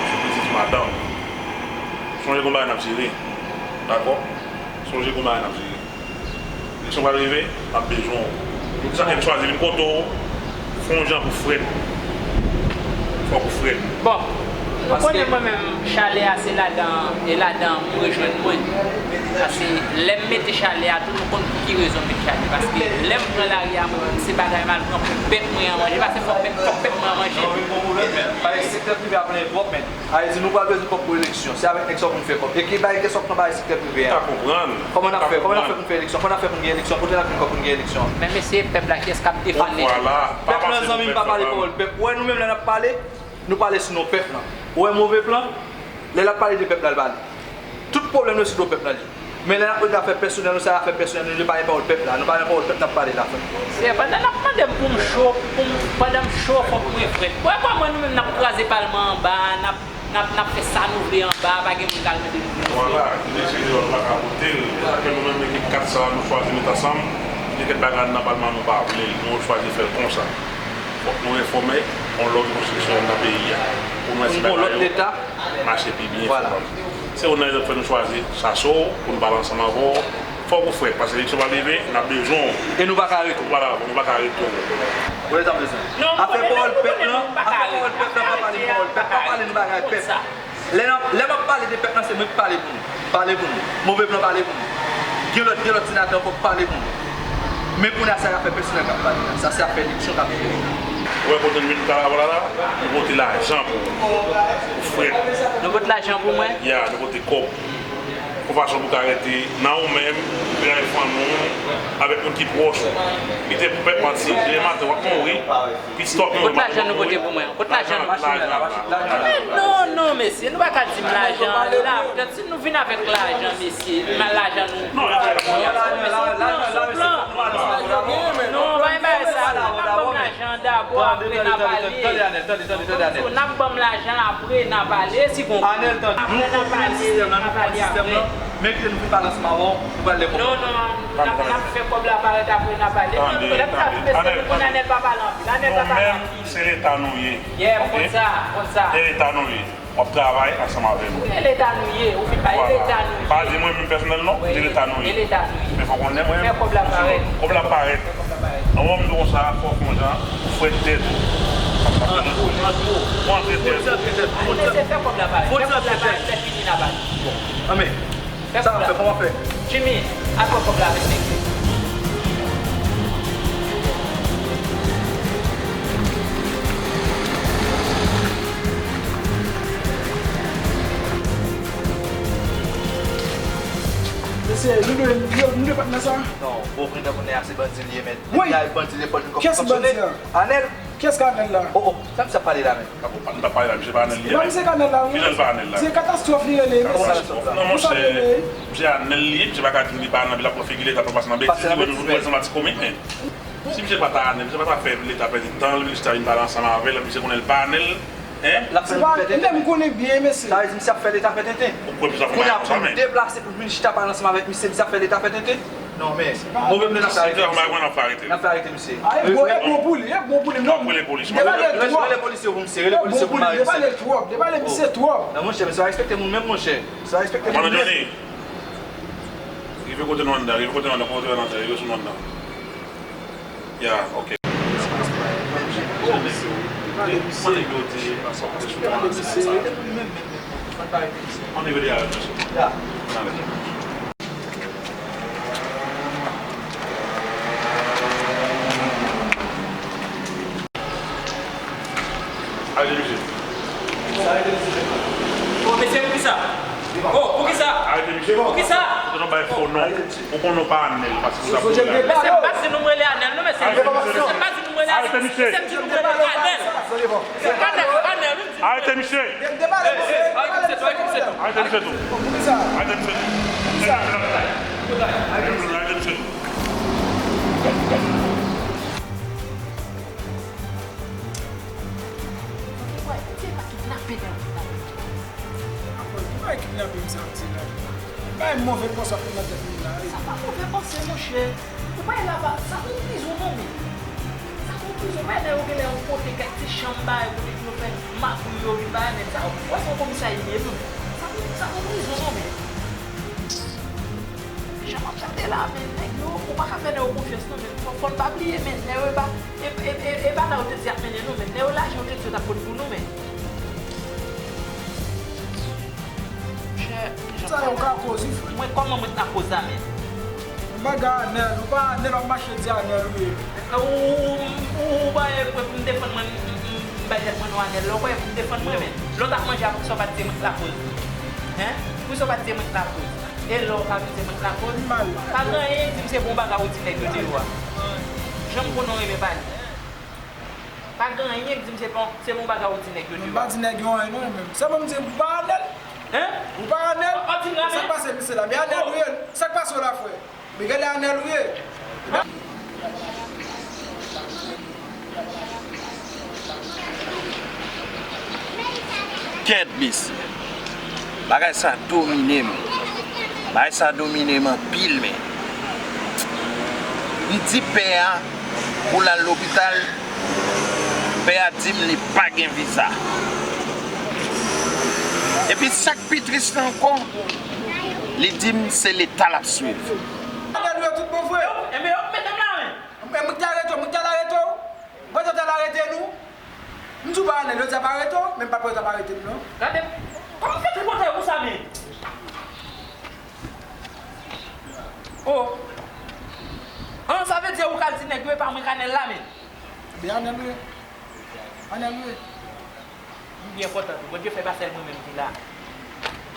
Sou pitit madanm. Sonje gon bagay n ap jere. Dakò? Sonje gon bagay n ap jere. Eleksyon pral rive, n ap bezwen w. Sa fè m chwazi vin kote w, fè yon jan pou frèt. Fòk ou frèt. Bon, nou konnen mwen menm, chalè a se ladan, e ladan pou rejwenn mwen. Paske lè m mete chalè a tou, nou konn pou ki rezon m met chalè. Paske lè m pran lari a mwen menm, se bagay m al pran pou pèp mwen an manje, paske fòk pèp, fòk pèp mwen an manje. Paske sektè prive a plenyen twòp, men. Sa vle di nou pral bezwen kòb pou eleksyon. Se avèk nèg sa w pou n fè kòb. E ki bay, kiyès w ap pran bay sektè prive a? M ka konprann. Kòman n ap fè? Kòman n ap fè pou n fè eleksyon? Kòman n ap fè pou n gen eleksyon? Kote n ap jwenn kòb pou n gen eleksyon? Men mesye, pèp la, kiyès k ap defann li? Pèp lan, zanmi m, pa pale pawòl pèp. Ou wè nou menm lè n ap pale, nou pale sou non pèp lan. Ou wè Move Plan, lè l ap pale de pèp la, l pale. Tout pwoblèm yo sou do pèp la li. Men lè n ap rete afè pèsonèl nou, sa afè pèsonèl nou, nou pa gen pawòl pèp la. Nou pa gen pawòl pèp n ap pale la, frè. Se pandan n ap mande m pou m cho, pou m, pandan m cho, fòk mwen frèt. Bò, bò, mwen, nou menm n ap kraze palman anba, n ap, n ap, n ap fè sa nou vle anba, pa gen moun k al mande nou pou nou cho. Vwala, ki deside yo pa ka vote l. Apre nou menm ekip kat sa, nou chwazi met ansanm, gen kèk bagay nan palman nou pa vle l, nou chwazi fè l konsa. Fòk nou refòme yon lòt konstitisyonèl nan peyi a. Pou nou wè si bagay yo mache pi byen. Vwala. Se youn nan rezon k fè nou chwazi chase w pou nou pale ansanm avè w. Fòk ou frèt, paske eleksyon pral rive, n ap bezwen w. E nou pa ka rete. Vwala, nou pa ka rete. Ou wè sa m bezwen. Afè pawòl pèp lan, afè pawòl pèp lan, pa pale pawòl pèp, pa pale nou bagay pèp. Lè n ap, lè m ap pale de pèp lan, se mwen ki pale pou nou. Pale pou nou. Move Plan pale pou nou. Gen lòt, gen lòt senatè ankò ki pale pou nou. Men kounye a, se afè pèsonèl k ap pale la. Sa se afè eleksyon k ap jere la. Ou wè kote n vin pale avè w la la? Nou pote lajan pou ou. Ou frèt. Nou pote lajan pou mwen? Ya, nou pote kòb. Yon fason pou w ka rete nan ou menm, avèk fanmi w, avèk moun ki pwòch ou. Kite pou pèp manti, demen maten w ap mouri. Kot lajan nou pote pou mwen an? Kot lajan nou? Men non, non, mesye, nou pa ka di m lajan la. Petèt si nou vin avèk lajan, mesye, men lajan nou. Non, lajan, lajan, lajan, lajan, lajan, non, pa gen bagay sa, non, n ap ban m lajan dabò, apre n a pale. N ap ban m lajan, apre n a pale, si gon. Anèl, tande. Nou konprann sistèm nan, nou konprann sistèm nan. Men kite nou vin pale ansanm avè w, nou pral lè kòb. Non, non, n ap, n ap fè kòb la parèt apre n a pale. Tande, tande. Anèl, mesye, nou konn Anèl pa pale anpil. Anèl pa pale anpil. Nou menm, se Leta nou ye. Yeah, m konn sa, m konn sa. Se Leta nou ye. W ap travay ansanm avè nou. E Leta nou ye, ou fin pa, e Leta nou ye. Pa di mwen menm pèsonèl non, se Leta nou ye. E Leta nou ye. Ou konnen mwen, fè kòb la parèt. Kòb la parèt. Fè kòb la parèt. An, mwen, m di konsa, fò w fè yon jan, ou fwèt tèt ou. Ant ou, ant ou. Ou antre tèt ou. Fò w antre tèt ou. Mesye, fè kòb la parèt. Fè kòb la parèt, lè fini n a pale. Bon. Anben, sa w ap fè, kòman w ap fè? Jimmy, al pran kòb la avèk nèg yo. Mesye, nou dwe, nou dwe patnè sa? Non, bon, Brenda konnen a se bandi li ye, men. Wi. Depi a bandi li ye, fò l jwenn kòb pou fonksyone. Kiyès bandi a? Anèl. Kiyès k Anèl la? Oh, oh, sa misye ap pale la, men? Misye pa Anèl li ye. E pa misye k Anèl la, wi. Kijan l pa Anèl la? Se katastwòf li rele, mesye. Katastwòf la. Non, monchè, misye Anèl li ye, misye pa ka di li pa Anèl, epi l ap pran figi Leta pou l pase nan betiz, li wè nou, nou wè l sanble ti komik, men. Si misye pa ta Anèl, misye pa ta fè Leta pèdi tan l, vin chita vin pale ansanm avè l, misye konnen l pa Anèl, en? L ap fè nou pèdi tan. Lè m konnen byen, mesye. Sa vle di misye ap fè Leta fè tenten. Ou kwè misye ap fè bagay konsa, men? Kounye a pou m deplase pou m vin chita pale ansanm avèk misye, misye ap fè Leta fè tenten? Non, men, move m nan ap fè arete misye. N ap fè arete misye. A, e bon, e bon pou li, e bon pou li, non. Rele polis yo pou misye, rele polis yo pou mare misye. Depale twòp, depale misye twòp. Non, monchè, mesye, respekte moun menm, monchè. Sa respekte moun menm. Rive kote nou anndan, rive kote nou anndan, kote nou anndan, rive sou nou anndan. Ya, ok. Ann rive de a, mesye. Arete misye. Oh, mesye, poukisa? Oh, poukisa? Arete misye. Poukisa? Ou te nan bay fo non. Ou konnen w pa Anèl, paske ou t ap di Anèl. Mesye, m pa di nou m rele Anèl, non, mesye. Arete misye. Mesye, m pa di nou m rele Anèl. Arete misye. Mesye, m di nou m rele Anèl. Se pa Anèl, se pa Anèl, wi, m di nou. Arete misye. Arete misye tou, arete misye tou. Arete misye tou. Arete misye tou. Ou kwè, se pa kidnape nèg ou la. Apa, ki bagay kidnape misye ap di la? Bay move panse ap fè nan tèt li la, wi. Sa pa move panse, monchè. Ou pa wè laba, sa gon prizon non, men. Sa gon prizon, ou pa wè nèg yo genlè yo pote kèk ti chanm ba yo, kote pou yo fè magouy yo vin ba yo, men sa, ou wè se yon komisarya li ye, non, men. Sa gon, sa gon prizon non, men. Jan m ap tande la, men nèg yo, ou pa ka fè nèg yo konfyans non, men fò, fò n pa bliye, men nèg yo e pa, e, e, e, e pa la yo te di y ap mennen nou, men nèg yo lajan yo te di yo t ap pot pou nou, men. Monchè, sa yo ka koz, wi, frè. Mwen, kòman mwen t ap koz la, men? Bagay Anèl, ou pa Anèl, w ap mache di Anèl, wi. Ou, ou, ou, ou pa e pou m defann mwen, m, m, m bay tèt mwen non Anèl, lè w kwè pou m defann mwen, men. Lè w t ap manje a, poukisa w pa t di mwen k lakoz? Hen? Poukisa w pa t di mwen k lakoz? E lè w pa vin di mwen k lakoz, pa gen anyen k di m se bon bagay ou di nèg yo deyò a. Jan m konnen w renmen pale. Pa gen anyen k di m se bon, se bon bagay ou di nèg yo deyò a. M pa di nèg yo anyen non, menm. Sèlman m di m pa Anèl. Hen? Ou pa Anèl? Sa k pase misye la? Men Anèl ou ye? Sa k pase w la, frè? Men genlè Anèl ou ye? Kèt, mesye. Bagay sa domine m. Bagay sa domine m anpil, men. M di pè a pou l al lopital, pè a di m li pa gen viza. Epi sa k pi tris la ankò, li di m se Leta l ap swiv. Anèl ou ye tout bon vre? Enben, yo mete m la, men. Mwen, mwen ki t arete w, mwen ki t al arete w. Mwen t al arete nou. M di w pa Anèl, yo di ap arete w, men m pa t wè yo t ap arete m, non. Gade, kòman w fè tripotay konsa, men? Oh. An, sa vle di ou ka di nèg yo e pa mwen k Anèl la, men. Ebyen, Anèl ou ye. Anèl ou ye. M byen kontan tou. Bondye fè pa sèl mwen menm ki la.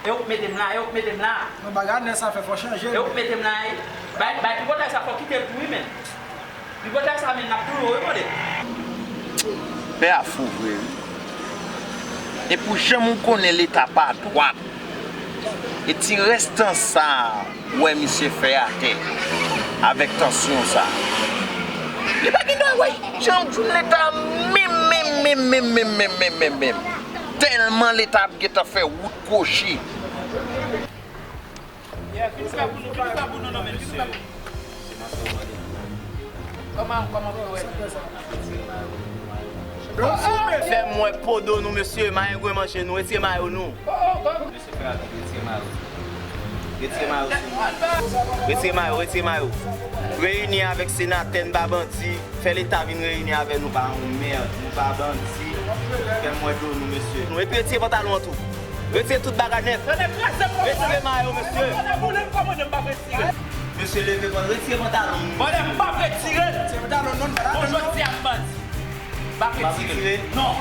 E ou k mete m la, e ou k mete m la. Non, bagay Anèl sa fè fò chanje. E ou k mete m la, e. Bay, bay tripotay sa fò kite l tou, wi, men. Tripotay sa, men, n ap tou yo, wi, tande. Pè a fou vre, wi. E pou jan m konnen Leta pa dwat. E ti restan sa a, ou wè misye fè atè avèk tansyon sa. Li pa gen dwa wè jan w di Leta menm, menm, menm. Tèlman Leta ap gentan fè wout kwochi. Yeah, vin fè pou nou, vin fè pou nou, non, men, vin fè pou nou. Kòman, kòman pou wè? Fè m wè podo nou, mesye, marengo manje nou, retire mayo nou. Mesye, fè rapid, retire mayo. Retire mayo sou nou. Retire mayo, retire mayo. Reyini avèk senatè, n pa bandi. Fè Leta vin reyini avè nou, pa yon mèd. Nou pa bandi. Fè m wè do nou, mesye. Nou, epi retire pantalon an tou. Retire tout bagay nèt. Retire mayo, mesye. Mesye, leve, bon, retire pantalon nou. Bon, m p ap retire l. Bon, jodi a m bandi. M p ap retire l. Non.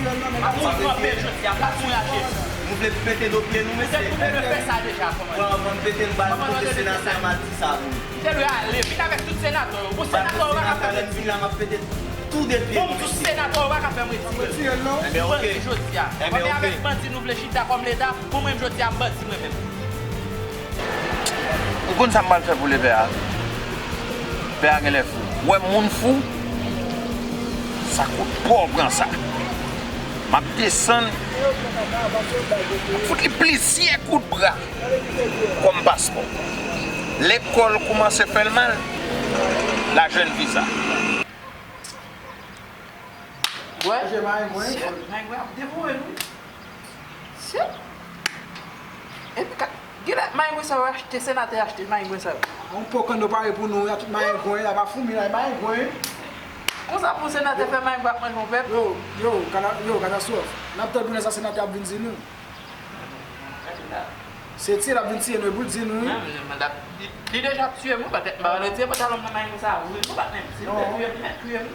M ap kanpe jodi a, m p ap fouraje. Nou vle pete do pye nou, mesye. Ou te fè sa deja, kòmandan. Bon, anvan m pete l, ba l kote senatè m a di sa pou nou. Ou te dwe ale, vin avèk tout senatè yo. Bon, senatè yo pa ka fè m retire. Vin la, m ap pete tou de pye nou, mesye. Bon, tout senatè yo pa ka fè m retire. M ap retire l, non. Ebyen, oke. Jodi a. Ebyen, oke. Avèk bandi nou vle chita kòm Leta, pou mwen, jodi a, m bandi mwen menm. Ou konn sa m pral fè pou le pè a? Pè a genlè fou. Ou wè moun fou? Sa kout pa w pran sa. M ap desann, m ap fout li plizyè kout bra. Kòm paspò. Lekòl koumanse fè l mal, l a jwenn viza. Wè. Manje mayi mwen. Mayi mwen ap devore nou. Shit. Epi ka, genlè mayi mwen sa yo achte, senatè achte mayi mwen sa yo. Yon po kanno pare pou nou, y a tout mayi mwen, y a pa foumi la, mayi mwen. Konsa pou senatè fè mayi mwen ap manje yon pèp. Yo, yo, kana-, yo, katastwòf. N ap tann pou lè sa senatè ap vin di nou. Se tiye l ap vin tiye nou, e pou l di nou, wi. Non, men, men, l ap, li, li deja ap tiye m, wi, patèt m pa retire pantalon m nan men sa, wi, wi, patnè m. Si l te tiye m, li mèt tiye m.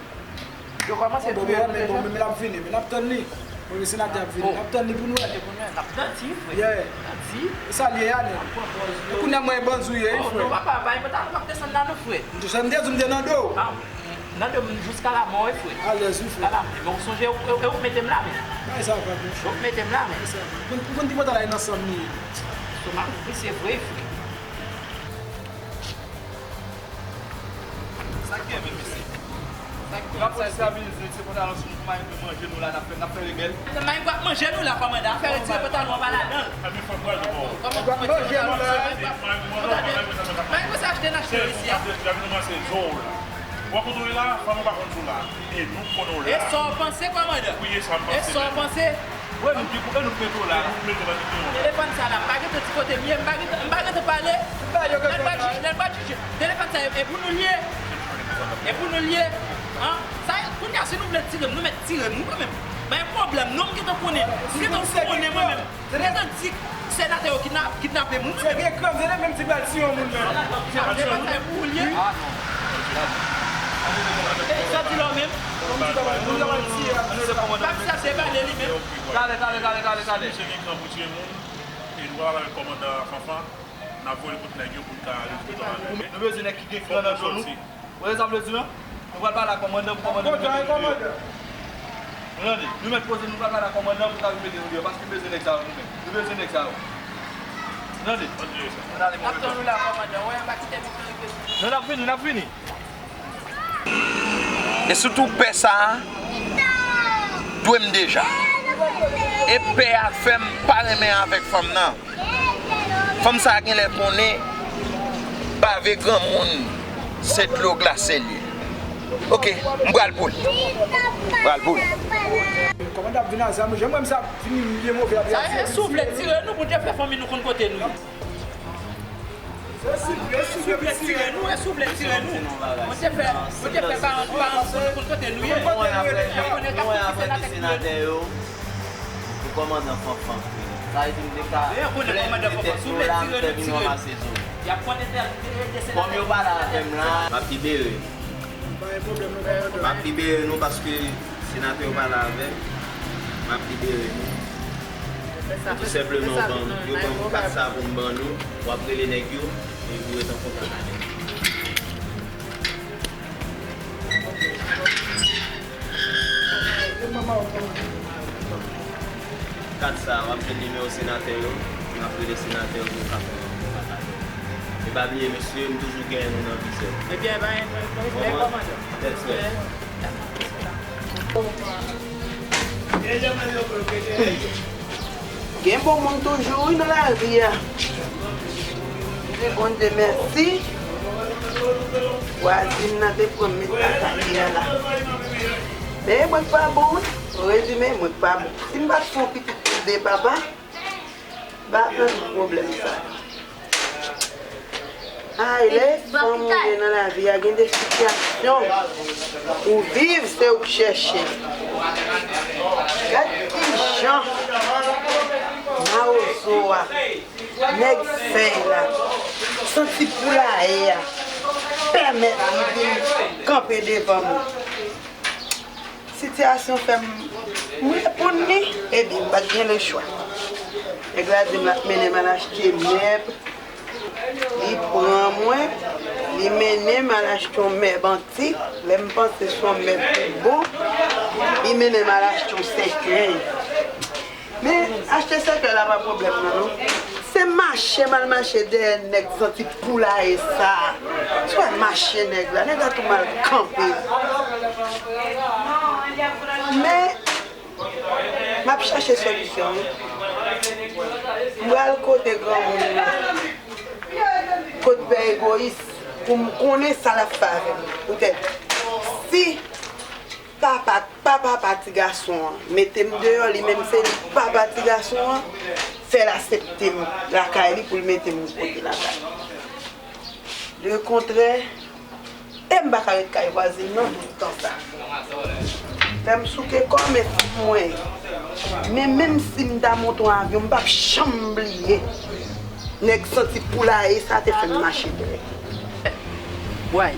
Yo kòmanse tiye m deja. Bon, men, men l ap vini, men n ap tann li. Bon, men senatè ap vini, n ap tann li pou nou wè. N ap tann li, frè. Yeah. N ap di. E sa l ye a, nèg? Kounye a mwen e bandi w ye, wi, frè. Non, papa, bay pantalon m ap desann la, non, frè. M te, m te di w m te nan do w. Nan do m jiska la mò, wi, frè. Alèz, wi, frè. Jiska la mò. Men ou sonje, ou, ou, ou mete m la, men. Bagay sa va, monchè. Ou mete m la, men. Bagay sa va. Ou konn, ou konn ki pòt la e nan san m li ye. Estomak ou vise vre, frè. Sa k gen, men, mesye? Sa k gen? N ap fè stabilize, se pantalon sou nou, manje nou la, n ap fè, n ap fè rebèl. Mayi mwen ap manje nou la, kòmandan. Afè retire pantalon an pa ladan l. Ebyen, fò m pral nan bò. Kòman pou retire pantalon an? Mayi mwen sa achte nan achte isi a. Ou wè kote w ye la, fanmi w pa konn sou la. E nou k konnen w la. E sa w panse, kòmandan? Wi, e sa m panse. E sa w panse? Wi, nou di pou ke nou mete w la. Nou mete w la, nou mete w la. Telefòn sa la, m pa gentan di kote m ye, m pa gentan, m pa gentan pale. Lè n pral jije, lè n pral jije. Telefòn sa, e pou nou l ye. E pou nou l ye. An? Sa, kounye a, si nou vle tire m, nou mèt tire m, wi, kanmenm. Pa gen pwoblèm, non, m gentan konnen. M gentan konnen mwen menm. Gentan di senatè yo kidnap, kidnape moun. Se gen kran, se li menm ki pral tiye yon moun menm. Senatè yo kidnape moun, li ye. E sa di la menm. Pap sa se pale li menm. Talè, talè, talè, talè, talè. Misye gen kran pou tiye moun, e nou pral avèk kòmandan Fanfan, n ap voye l kot nèg yo pou l ka rive nan avèk. Nou bezwen nèg ki gen kran nan do nou. Ou wè sa m vle di, non? Nou pral pale ak kòmandan pou kòmandan vin mete nou deyò. Nou tande? Nou mèt poze, nou pral pale ak kòmandan pou ka vin mete nou deyò, paske nou bezwen nèg sa yo nou menm. Nou bezwen nèg sa yo. Nou tande? N ap tann ou la, kòmandan. Wè, pa kite nou fè rive. Non, n ap vini, n ap vini. E sitou pè sa a dwe m deja. E pè a fè m pa renmen avèk fanm nan. Fanm sa a genlè konnen bave granmoun se dlo glase l ye. Oke, m pral pou l. M pral pou l. Kòmandan ap vin a zam, jan mwen m sa ap vini, m byen move, ap vin a zam. Sa e si w vle tire nou pou te fè fanmi nou konn kote nou ye. E si w vle tire nou, e si w vle tire nou. Mwen te fè, mwen te fè paran, paran nou konn kote nou ye. Mwen konnen tout ki senatè ki tire nou. Pou kòmandan Fanfan. Sa vle di m te ka plèn pete nou la, m fè vin ranmase zo. Kòm yo pale avè m la, m ap libere nou. M ap libere nou paske senatè yo pale avè m. M ap libere nou. Tou senpleman, yo ban m, yo ban m kat sa pou m ban nou. W ap rele nèg yo, e nou ret an kontak avè m. Kat sa, w ap jwenn nimewo senatè yo, n ap rele senatè yo pou yo ka fè yon kontak avè w. E pa bliye, mesye, m toujou genyen nou nan vizè. Ebyen, ebyen, ebyen, kòmandan. Tèt frè. Gen bon moun toujou, wi, nan lari a. Di Bondye mèsi. Vwazin nan te pran m met atake a la. Men mwen k pa bon, wi. An rezime, mwen k pa bon. Si m pa t fè yon pitit pou de papa, m pa t nan pwoblèm sa. Ay, lè fanm ou ye nan lavi a, gen de sitiyasyon ou viv, se ou k chèche. Gad kijan mawozo a, nèg fèy la, santi poulaye a, pèmèt li vin kanpe devan mwen. Sitiyasyon fè m, m reponn li, epi m pa t gen lechwa. Nèg la di m l ap mennen m al achte mèb, li pran mwen, li mennen m al achte yon mèb antik, lè m panse se yon mèb tout bon, li mennen m al achte yon sèkèy. Men achte sèkèy la pa pwoblèm nan non. Se mache m al mache dèyè nèg santi poulaye sa. Si w wè mache nèg la, nèg la tou mal kanpe. Men m ap chache solisyon wi. M pral kote granmoun nan, kot pè egoyis, pou m konnen sa l ap fè avè m. Poutèt si papa, pa papa ti gason an mete m deyò, li menm se li k papa ti gason an, fè l asepte m lakay li pou l mete m yon kote lakay. Lekontrè, e m pa ka ret kay vwazin nan tout tan sa. Fè m souke kò m e fout mwen. Men menm si m ta monte yon avyon, m p ap janm bliye nèg santi poulaye sa te fè m mache dèyè. Bway,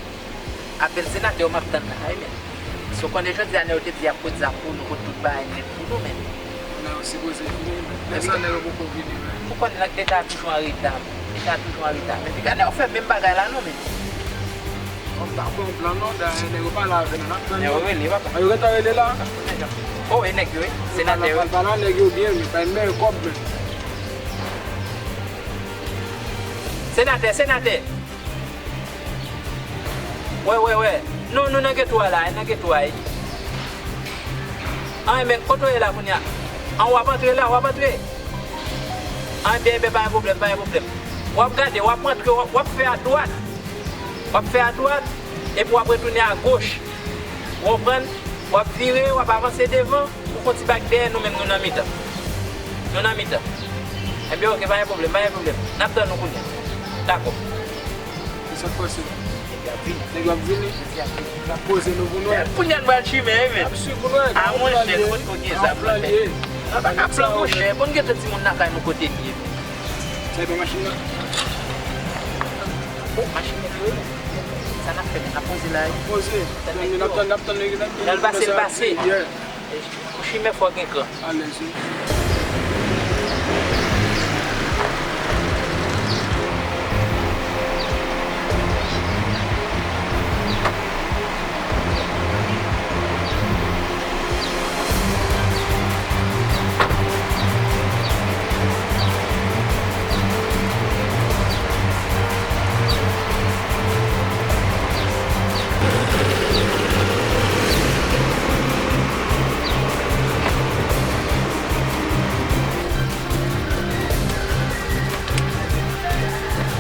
apèl senatè yo m ap tann la wi, men. Si w konnen jodi a nèg yo te di y ap pot zam pou nou, pot tout bagay nèt pou nou, men. Nan yo sipoze vini, men. Lè sa nèg yo poko vini, men. Ou konnen leta toujou an reta, men. Leta toujou an reta, men. Piga nèg yo fè menm bagay la non, men. Bon, m pa konprann non, dayè nèg yo pale avè nou, n ap tann yo. Nèg yo rele, papa. An yo gentan rele la? O, e nèg yo, wi. Senatè, wi. Pale a nèg yo byen, men. Pa yon mèyè kòb, men. Senatè, senatè. Wè, wè, wè. Nou, nou nan geto a la, nan geto a. An, men kote w ye la kounye a? An, w ap antre la, w ap antre. An, byen, byen, pa gen pwoblèm, pa gen pwoblèm. W ap gade, w ap antre, w ap, w ap fè adwat. W ap fè adwat, epi w ap retounen agoch. Ou konprann? W ap vire, w ap avanse devan. Ou fè yon ti bak dèyè nou menm, nou nan mitan. Nou nan mitan. Ebyen, oke, pa gen pwoblèm, pa gen pwoblèm. N ap tann nou kounye a. Dakò. Ki sa k pase? Nèg yo ap vini. Nèg yo ap vini. Nèg yo ap vini. N ap poze nou pou nou wè. Kounye a n pral chimen, wi, men. N ap swiv pou nou wè. A, monchè, kote kote zam nan, men. Nan pa ka plan, monchè. Bon, gen timoun nan kay nou kote l ye, men. Sa e pa machin nan? O, machin nan, wi. Sa n ap fè, men? N ap poze la, wi. Poze. N ap tann, n ap tann, n ap tann, n ap tann. Lè l pase, l pase. Yeah. Pou chimè fò gen kran. Alèz wi.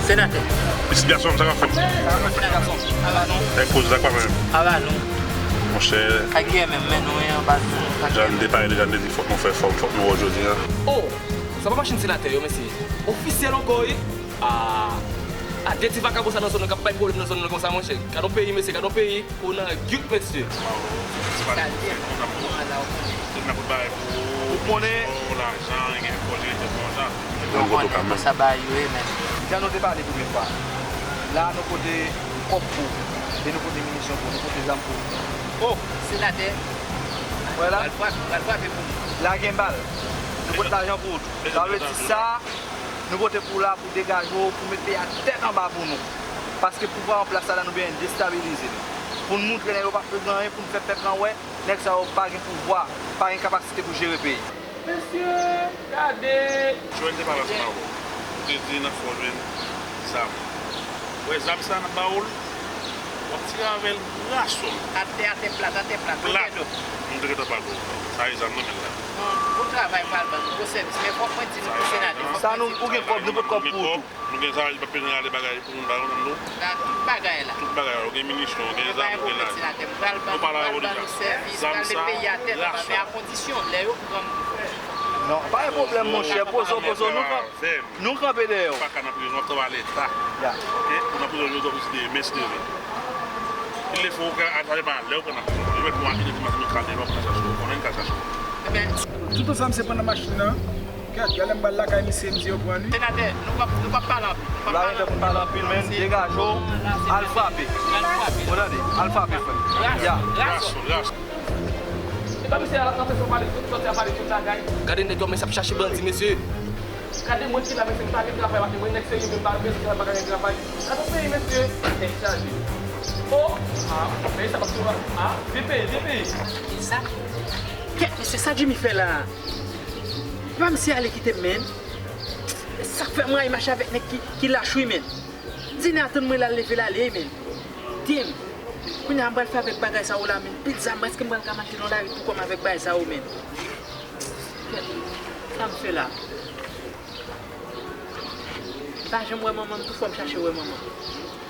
Senatè. Pitit gason m, sa k ap fèt? Sa k ap fèt, pitit gason? Ava nou. Nèg koze sa k pa menm. Ava nou. Monchè. Kay Guilherme menm, men nou, wi, anba nou. Jan n te pale deja, n te di fòk nou fè fòm, fòk nou wè w jodi a. O! Sa pa machin senatè yo, mesye. Ofisyèl ankò, wi. A, a de ti vakabon sa nan zòn nan k ap bay pwoblèm nan zòn nan konsa, monchè. Gad on peyi, mesye, gad on peyi. Ou nan gyut, mesye. Ou konnen. Lajan, gen fò jere tèt konsa. Ou konnen, sa ba yo ye, men. Jan nou te pale premye fwa. La, nou pote kòb pou ou. E nou pote minisyon pou ou. Nou pote zam pou ou. O! Senatè. Wè la. Pral frape, pral frape pou nou. La gen bal. Nou pote lajan pou ou tou. Sa vle di sa, nou pote pou w la pou degaje w, pou met peyi a tèt anba pou nou. Paske pouvwa an plas la, la nou bezwen destabilize li. Pou n moutre nèg yo p ap fè anyen, pou n fè pèp lan wè, nèg sa yo pa gen pouvwa, pa gen kapasite pou jere peyi. Mesye, gade! Joel te pale ansanm avè w. Ou te di n ap fè w jwenn zam. Ou wè zam sa n ap ba w l, w ap tire avè l, rason. Atè, atè plat, atè plat. Plat. Nou te gentan pale w. Sa e zam nan men l la. Bon, bon travay pral ban nou, bon sèvis. Men fòk mwen di nou pou senatè, fòk mwen di nou. Sa nou, ou gen kòb, nou pot kòb pou ou tou. Nou gen sa, li p ap bezwen rale bagay pou moun ba nou, non. Tout bagay la. Tout bagay la. Ou gen minisyon, ou gen zam, ou gen lajan. Nou pale avè w deja. Zam sa, rason. Men a kondisyon, lè yo pran m. Non, pa gen pwoblèm, monchè. Poze w, poze w, nou kanpe. Nou kanpe dèyè w. Ou pa ka nan prizon, w ap travay Leta. Ya. Oke? Ou nan Yo, yo, yo, yo, men sere. Il le faut que, a, sa depann lè ou pran nan prizon. Yo mèt pran ide di masin, yo ka devan, pou chache ou, konnen ka chache ou. Tout ansanm se pran nan machin nan. Gad, gade lè m pral lakay misye, m di yo pran li. Senatè, nou p ap, nou p ap pale anpil. Nou p ap pale anpil. Pale anpil, men degaje w, al frape. Al frape. Ou tande? Al frape, frè. Ya. Rason, rason. Se pa misye a rantre sou pale tout, sòti a pale tout bagay. Gade nèg yo, men s ap chache bandi, mesye. Gade mwen ki la, mesye, m pa gen travay, mwen nèg serye, men m pa bezwen travay, m pa ka gen travay. Gade yon peyi, mesye. Tèt chaje. O, a, men sa p ap sou a, a, vye peyi, vye peyi. Kèt, mesye, sa Jimmy fè la? Epa misye ale kite m, men. Sa k fè mwen al mache avèk nèg ki, ki lach wi, men. Dine atann mwen la, l leve l ale, men. Damn. Kounye a m pral fè avèk bagay sa yo la, men. Pit zam, èske m pral ka mache nan lari tou kòm avèk bagay sa yo, men? Kèt, sa m fè la? M pa janm wè manman m, tou fò m chache wè manman.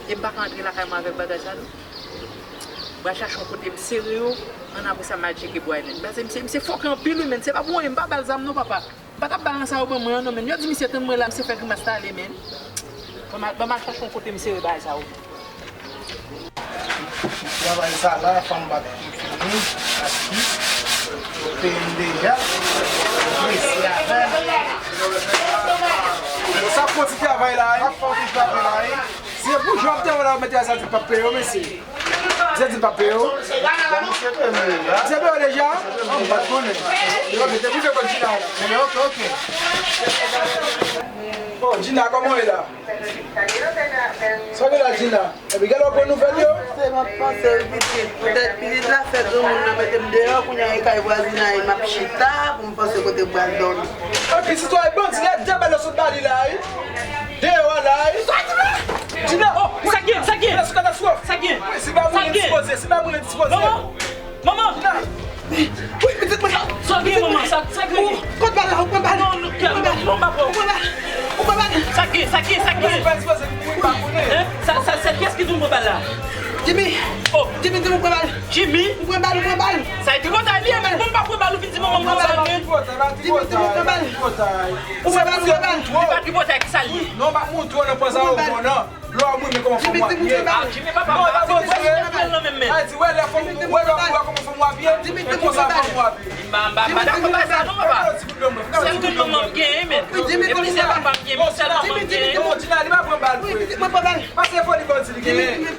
E m pa ka antre lakay mwen avèk bagay sa, non. M pral chache yon kote m sere yo, ann apre sa m al tcheke bwa yo, men. Paske misye, misye fòkè anpil, wi, men. Se pa pou anyen, m pa ba l zam, non, papa. M pa t ap ba l nan sa yo ban mwen an non, men. Yo di misye tann mwen la, misye fè grimas la ale, men. Ban m al, ban m al chache yon kote m sere bagay sa yo. Travay sa la, fanm pa t fini, atis, yo peye m deja, yo prese avè m. Sa fon ti travay la, wi. Sa fon ti travay la, wi. Se pou jan w te wè la, w mete sa di p ap peye w, mesye. Misye di l p ap peye w. Misye peye w deja? An, m pa t konnen. Ok, te pou fè kòb Djina la. Ebyen, ok, ok. O, Djina, kòman w ye la? Sa w gen la, Djina? Epi, gade w pran nouvèl yo? Se m ap panse, wi, pitit. Poutèt pitit la, fè granmoun nan mete m deyò, kounye a, e kay vwazinay, m ap chita, pou m panse kote m pral dòmi. Epi, sitwayen bandi la, de bal yo sot ba li la, wi. Deyò a la, wi. Sa w di la? Djina, o, sa gen, sa gen? Sa gen? Wi, se pa moun dispoze, se pa moun dispoze. Manman, manman. Djina. Wi, pitit mwen la. Sa gen, manman? Sa, sa gen? Ou, kot bal la, ou pran bal. Non, non, kè, non, non, pa pran. Ou pran bal. Ou pran bal. Sa gen, sa gen, sa gen? Ou pa dispoze, ou pa konnen. Hein? Sa, sa, sa, kiyès ki di w pran bal la? Jimmy. O. Jimmy di m ou pran bal. Jimmy? Ou pran bal, ou pran bal. Sa e tripotay li ye, men. Bon, m pa pran bal, ou vin di manman m konsa, men. Jimmy di m ou pran bal. Ou pran bal, ou pran bal. Li pa tripotay, ki sa l ye? Non, m ap montre w nan pwen sa yo, non. Lè w ap renmen kòman fanm w ap ye. Ah, Jimmy, papa, non, e pa bon, Jimmy. Ay, di, wè, lè fanm, wè, lè w ap wè kòman fanm w ap ye, e konsa fanm w ap ye. M pa, m pa, m pa dakò bagay sa non, papa. Sèl grann manman m genyen, men. Epi se papa m genyen, men sèl manman m genyen. Non, Djina, li pa pran bal vre. Pase foli bandi li genyen. Wi,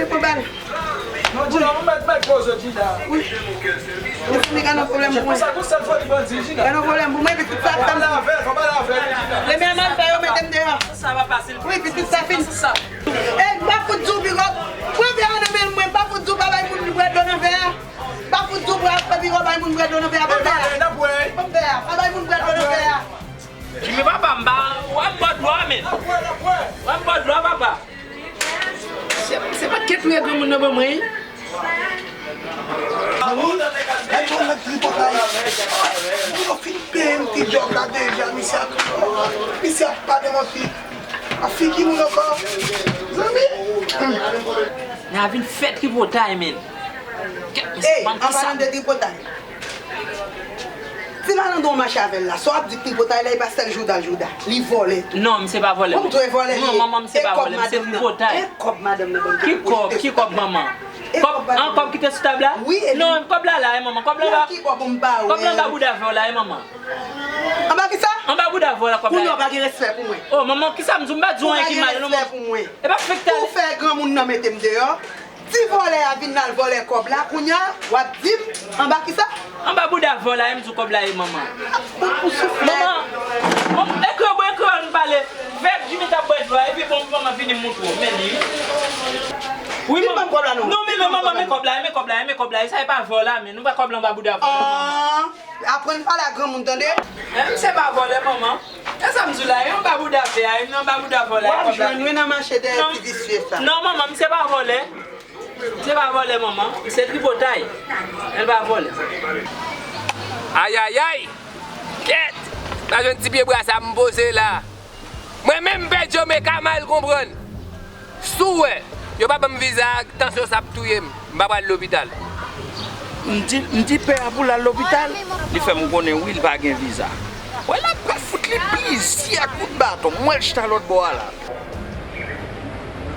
pran bal. Non, Djina, ou mèt, mèt poze, Djina. Wi. Mesye, m gen yon pwoblèm pou mwen. Konsa, konsa, fò li bandi, Djina. Gen yon pwoblèm pou mwen, pitit sa. Fò pale avè l, fò pale avè l, Djina. Premyèman, l fè yo mete m deyò. Sa va pase, l. Wi, pitit sa fin. E, m pa fout di w, bigòp. Pran vè a nan men mwen, m pa fout di w pa bay moun bwè dlo nan vè a. M pa fout di w pa bay moun bwè dlo nan vè a. Ban m vè a. Ban m vè a. Pa bay moun bwè dlo nan vè a. Jimmy, papa, m pa, w ap bò dlo a, men. W ap bò dlo a, papa. Se, se pa kèt mwen granmoun nan ban mwen. Granmoun, gade yon nèg tripotay. Moun yo fin peye m ti djòb la deja, misye ap, misye ap pale yon ti. A figi moun ankò. Zanmi. N a vin fè tripotay, men. Ey, an palan de tripotay. Ti Malandon mache avè l la, sa w ap di tripotay la, e pa sèl jouda l jouda. Li vòlè tou. Non, misye pa vòlè. Ou twè vòlè li ye. Non, manman, misye pa vòlè, misye tripotay. E kòb madanm nan ban m te pote sou tab la. Ki kòb? Ki kòb manman? Kòb, an, kòb ki te sou tab la? Wi, e non, kòb la la, e manman. Kòb la anba. Kòb la anba bouda vè w la, e manman. Anba ki sa? Anba bouda vè w la, kòb la. Kounye a w pa gen respè pou mwen. O, manman, ki sa m di w? M pa di w anyen ki mal, non, manman. Ou pa gen respè pou mwen. E pa fèk ta. Ou fè granmoun nan mete m deyò. Ti vòlè a vin al vòlè kòb la, kounye a, w ap di m anba ki sa? Anba bouda vè w la, e m di w kòb la ye, manman. Ou, ou souflè. Manman, bon, e kreyòl, bon, e kreyòl nou pale. Vè Jimmy t ap bwè dlo a, epi bon, manman vini m montre w. Men li. Wi, manman. Vin ban m kòb la, non. Non, men, men, manman, men kòb la, men kòb la, men kòb la, sa e pa vè w la, men nou pa kòb la anba bouda vè w la, manman. Aprann pale ak granmoun, tande. Men misye pa vòlè, manman. E sa m di w la, e anba bouda vè a, e nan anba bouda vè w la, e kòb la. W ap jwenn, wi, nan mache dèyè ti visye sa. Non, manman, misye pa vòlè. Misye pa vòlè, manman. Misye tripotay. Men l pa vòlè. Ayayay! Kèt! Pa jwenn ti pye bwa sa m poze la. Mwen menm, Pè Djo, m ka mal konprann. Si w wè yo pa ban m viza a, tansyon sa ap touye m. M pa pral lopital. M di, m di pè a pou l al lopital. Li fè m konnen wi, l pa gen viza. Wè, l ap pral fout li plizyè kout baton. M wè l chita lòt bò a la.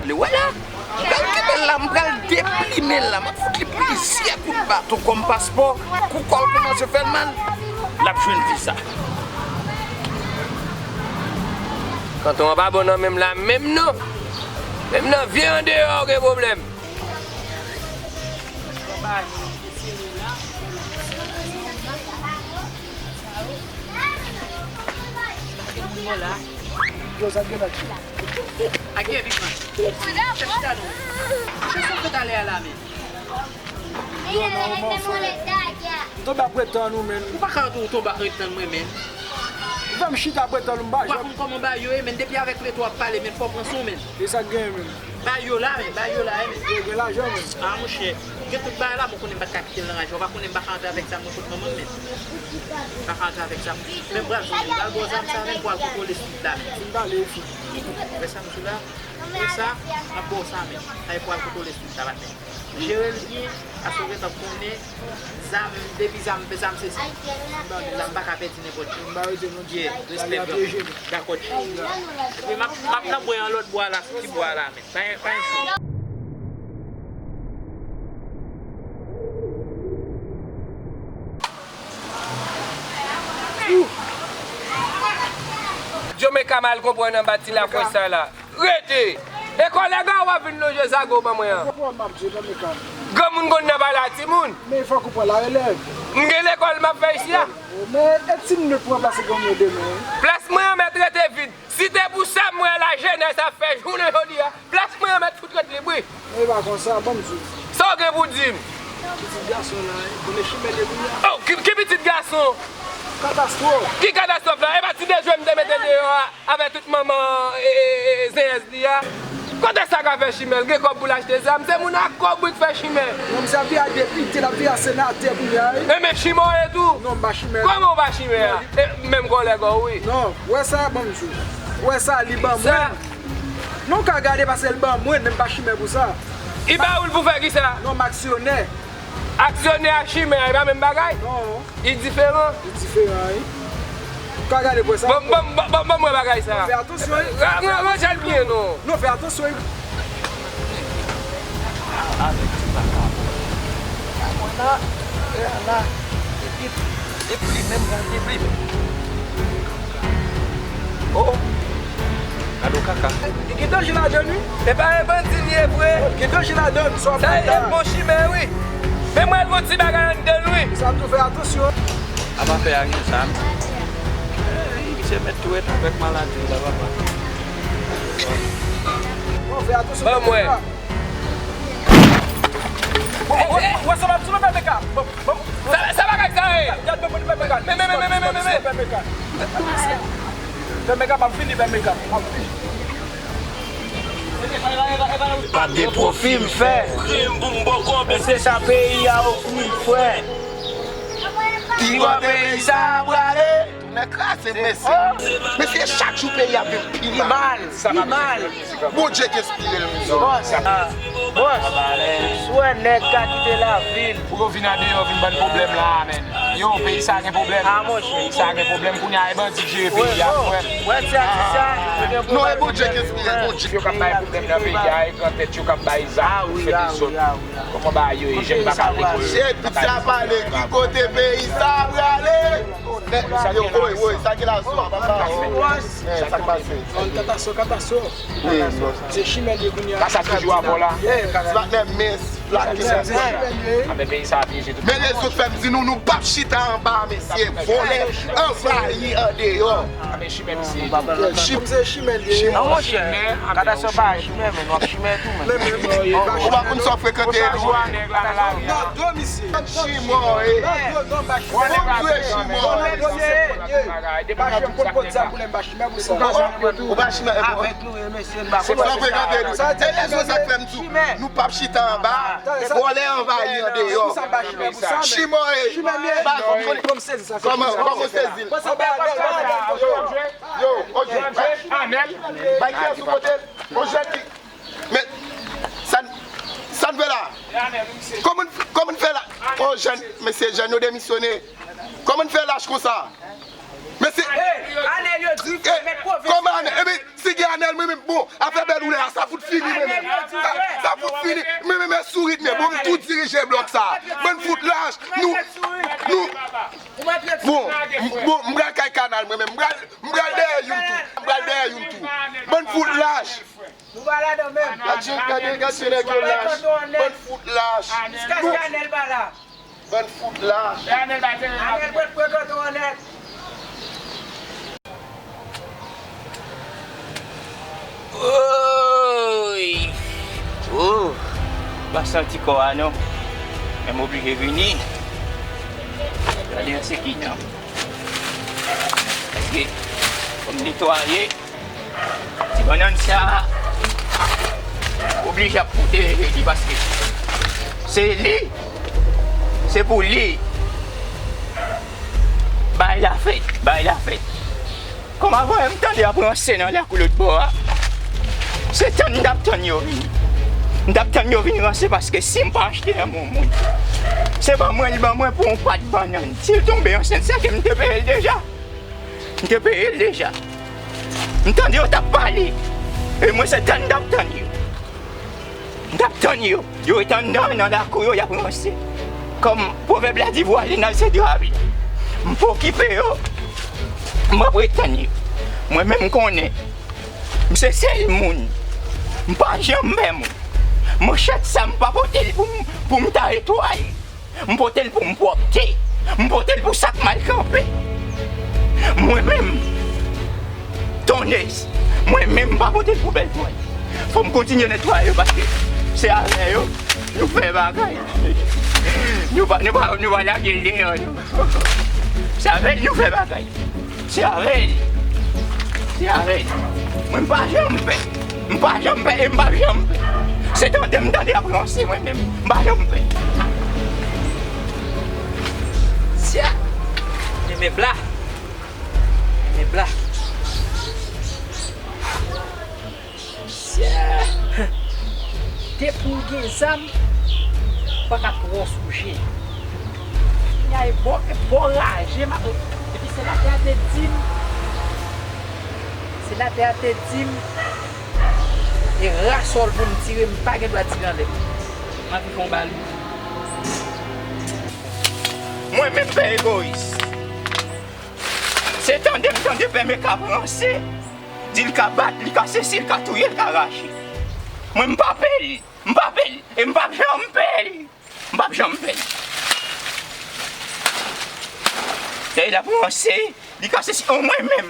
Li wè la, m pral kenbe l la, m pral deplimen l la, m ap fout li plizyè kout baton kòm paspò, kou kò l kòmanse fè l mal, l ap jwenn viza. Kanton an pa bon nan menm la, menm non. Menm nan vye andeyò gen pwoblèm. Yo, sa gen la. Ak Evi Frans. Chèch talè. Chèch talè a la, men. Yo, non, man, frè. M tonbe ap ret tann ou, men. Ou pa ka tou tonbe ap ret tann mwen, men. Ou fè m chita ap ret tann ou, m pa janm. Ou pa konn kòman bagay yo ye, men. Depi avèk Leto ap pale, men, fò w pran swen w, men. E sa k genyen, men? Bagay yo la, men. Bagay yo la, men. Yo gen lajan, men. A, monchè. Gen tout bagay la, mwen konnen m pa t ka kite l nan raje. Ou pa konnen m pa ka antre avèk zam mwen kot manman m, men. M pa ka antre avèk zam. Men m pral jwenn li. M pral ba w zam sa, men, pou al kontwole street la, men. Fin pale, fi. Wè sa m di w la? Wè sa? M ap ba w sa, men. Sa e pou al kontwole street la, patnè. Jere l byen, paske w gentan konnen zam, depi zam, zam se zam. Zam pa ka pèdi nenpòt jan. M pa rete non. Yeah, respè, bro. Dakò, G. Epi m ap, m ap nan bwè yon lòt bwa la, sou ti bwa la, men. Pa, pa enkyete. Djo Meka mal konprann anba ti lafrèch sa la. Rete! E kòlèg a w ap vin lonje zago ban mwen an. Granmoun konn nan pale a timoun. Men fòk ou pran larelèv. M gen lekòl m ap fè isi a. Men e timoun yo pou ranplase granmoun yo demen. Plas mwen an mèt rete vid. Si te pou sa m wè lajenès ap fè jounen jodi a, plas mwen an mèt fout ret lib, wi. E pa konsa, ban m di w. Sa w gen pou di m? Pitit gason la, e, konnen chimè l ye kounye a. Oh, ki, ki pitit gason? Katastwòf. Ki katastwòf la? E pa ti dejwe m te mete deyò a, avè tout manman, e, e, e, zenyèz li a? Kote sa ka fè chimè? L gen kòb pou l achte zam? Se moun ak kòb, wi, k fè chimè. Non, misye ap vin a depite, l ap vin a senatè kounye a, wi. E men chimè w ye tou? Non, m pa chimè. Kòman w pa chimè a? E, menm kòlèg ou, wi. Non, wè sa, ban m di w. Wè sa, li ban mwen. Non, w ka gade paske l ban mwen, men m pa chimè pou sa. Li ba ou l pou fè kisa? Non, m aksyonè. Aksyonè ak chimè, e pa menm bagay? Non. Li diferan? Li diferan, wi. Ou ka gade pou sa. Bon, bon, bon, bon, bon, mwen bagay sa. Fè atansyon, wi. Ra-, ra-, ranje l byen, non. Non, fè atansyon, wi. Avèk ti papa. Mwen la, e la, epi, epi li menm pral deplime. Oh, gade w kaka. Gen danje ladann, wi. E pa yon bandi li ye vre. Gen danje ladann, sa w ap fè la. Sa e bon chimè, wi. Men mwen gon ti bagay anndan l, wi. Sa m tou fè atansyon. A pa fè a gen sa. Misye mèt tou ret avèk maladi la, papa. Bon, fè atansyon. Ban mwen. Wè, wè, wè, sa m ap di w, Pè Meka. Bon, bon. Sa, sa bagay sa ye? Gad, bon, bon, Pè Meka. Men, men, men. Pè Meka, m ap vini, Pè Meka. M ap vini. Pa de pwofi m fè. Se sa peyi a ofri m, frè. Ki bò peyi sa a prale? Tounen kraze, mesye. Mesye, chak jou peyi a vin pi mal. Pi mal. Bondye k enspire l, mesye. Bòs, bòs, si w wè nèg ka kite lavil. Pou yo vin andeyò, vin ban n pwoblèm la, men. Yo, peyi sa gen pwoblèm. A, monchè. Peyi sa gen pwoblèm, kounye a, e bandi k jere peyi a, frè. Wè, wè, ti atis sa, yo gen pwoblèm. Non, e Bondye k enspire l, Bondye. Yo k ap bay pwoblèm nan peyi a, e grantèt yo k ap bay zam pou fè dezòd. Kòman bagay yo ye? Jèn pa ka al lekòl. Shit, pitit sa pale, ki kote peyi sa prale? Yo, woy, woy, sa ki la sou a, papa? Eh, sa k pase? Yon kataswòf, kataswòf. Wi, non. Se chimè l ye kounye a. Kasa toujou avè w la. Ti patnè, men, plake sa. A, men peyi sa pyeje tout. Men rezo fè m di nou, nou p ap chita anba, mesye. Vòlè anvayi andeyò. A, men chimè misye. Chimè, se chimè l ye. Non, monchè. Kataswòf pa chimè, men w ap chimè tou, men. Ou pa konn sa w frekante tou. Nan do, misye. Chimè, eh. Nan do, non, pa chimè. Bon, vre chimè. Bon, mesye, eh. Pa chimè, m konn pot zam pou lè m pa chimè pou sa. Ou pa chimè, eh, bon. Avèk nou, eh, mesye, m pa konn. Se sa w frekante tou. Se rezon sa k fè m di w, nou p ap chita anba. Vòlè anvayi andeyò. Chimè, eh. Chimè, eh. Kòman, kòman w sezi l? Yo, yo, ok. Anèl. Bay kiyès sou kote l? On jèn ki, men, sa n, sa n fè la? Kòman, kòman n fè la? On jèn, mesye, jèn yo demisyone. Kòman n fè lach konsa? Mesye, Anèl yo di, eh, kòman Anèl? Epi, Gen Anèl, mwen menm, bon, afè bèl woulè a, sa fout fini, mwen menm. Sa, sa fout fini, mwen menm, e sourit, men bon, m tou dirije blòk sa. Bann fout lach, nou, nou, bon, m, bon, m pral kay Kanal, mwen menm, m pral, m pral dèyè youn tou, m pral dèyè youn tou. Bann fout lach. Nou pa ladan menm. Gade, gade, gade nèg yo lach. Bann fout lach. Jiskaske Anèl pa la. Bann fout lach. Anèl pral pran kanton an nèt. Woy! Oh! M pa santi kò a non. Men m oblije vini. Gade an se ki nan. Paske fò m netwaye. Ti bannann sa oblije ap koute li paske se li, se pou li. Bay la fèt, bay la fèt. Kòm avan m tande ap ranse nan lakou lòt bò a, se tann m t ap tann yo vini. M t ap tann yo vin ranse paske si m pa achte nan men yon moun, se ban mwen li ban mwen pou yon pat bannann. Si l tonbe ansent, se ke m te peye l deja. M te peye l deja. M tande yo t ap pale. E mwen se tann m t ap tann yo. M t ap tann yo. Yo ret anndan nan lakou yo, y ap ranse. Kòm pwovèb la di, vwale n al se dra blan. M pa okipe yo. M ap ret tann yo. Mwen menm m konnen. M se sèl moun. M pa janm pè moun. Manchèt sa m pa pote l pou m, pou m ta etwal. M pote l pou m pwòpte. M pote l pou sa k mal kanpe. Mwen menm, Tonez, mwen menm m pa pote l pou bèl twal. Fò m kontinye netwaye yo paske se avè yo nou fè bagay. Nou pa, nou pa, nou pa lage l deyò, non. Se avè l nou fè bagay. Se avè l. Se avè l. Mwen m pa janm pè. M pa janm pè e m p ap janm pè. Se tande m tande ap ranse mwen menm. M pa janm pè. Sya. Renmen bla. Renmen bla. Sya. Depi w gen zam, ou pa ka twò souje. Kounya e bò, e bò raje m ap, epi senatè a te di m, senatè a te di m, e rasòl pou m tire, m pa gen dwa tire anlè m. M anvi fè yon bal wi. Mwen menm pè egoyis. Se tande m tande pè Meka ap ranse, di l ka bat, li ka sesi, li ka touye, li ka rache. Mwen m pa pè l, m pa pè l, e m p ap janm pè l. M p ap janm pè l. Lè l ap ranse, li ka sesi, o mwen menm,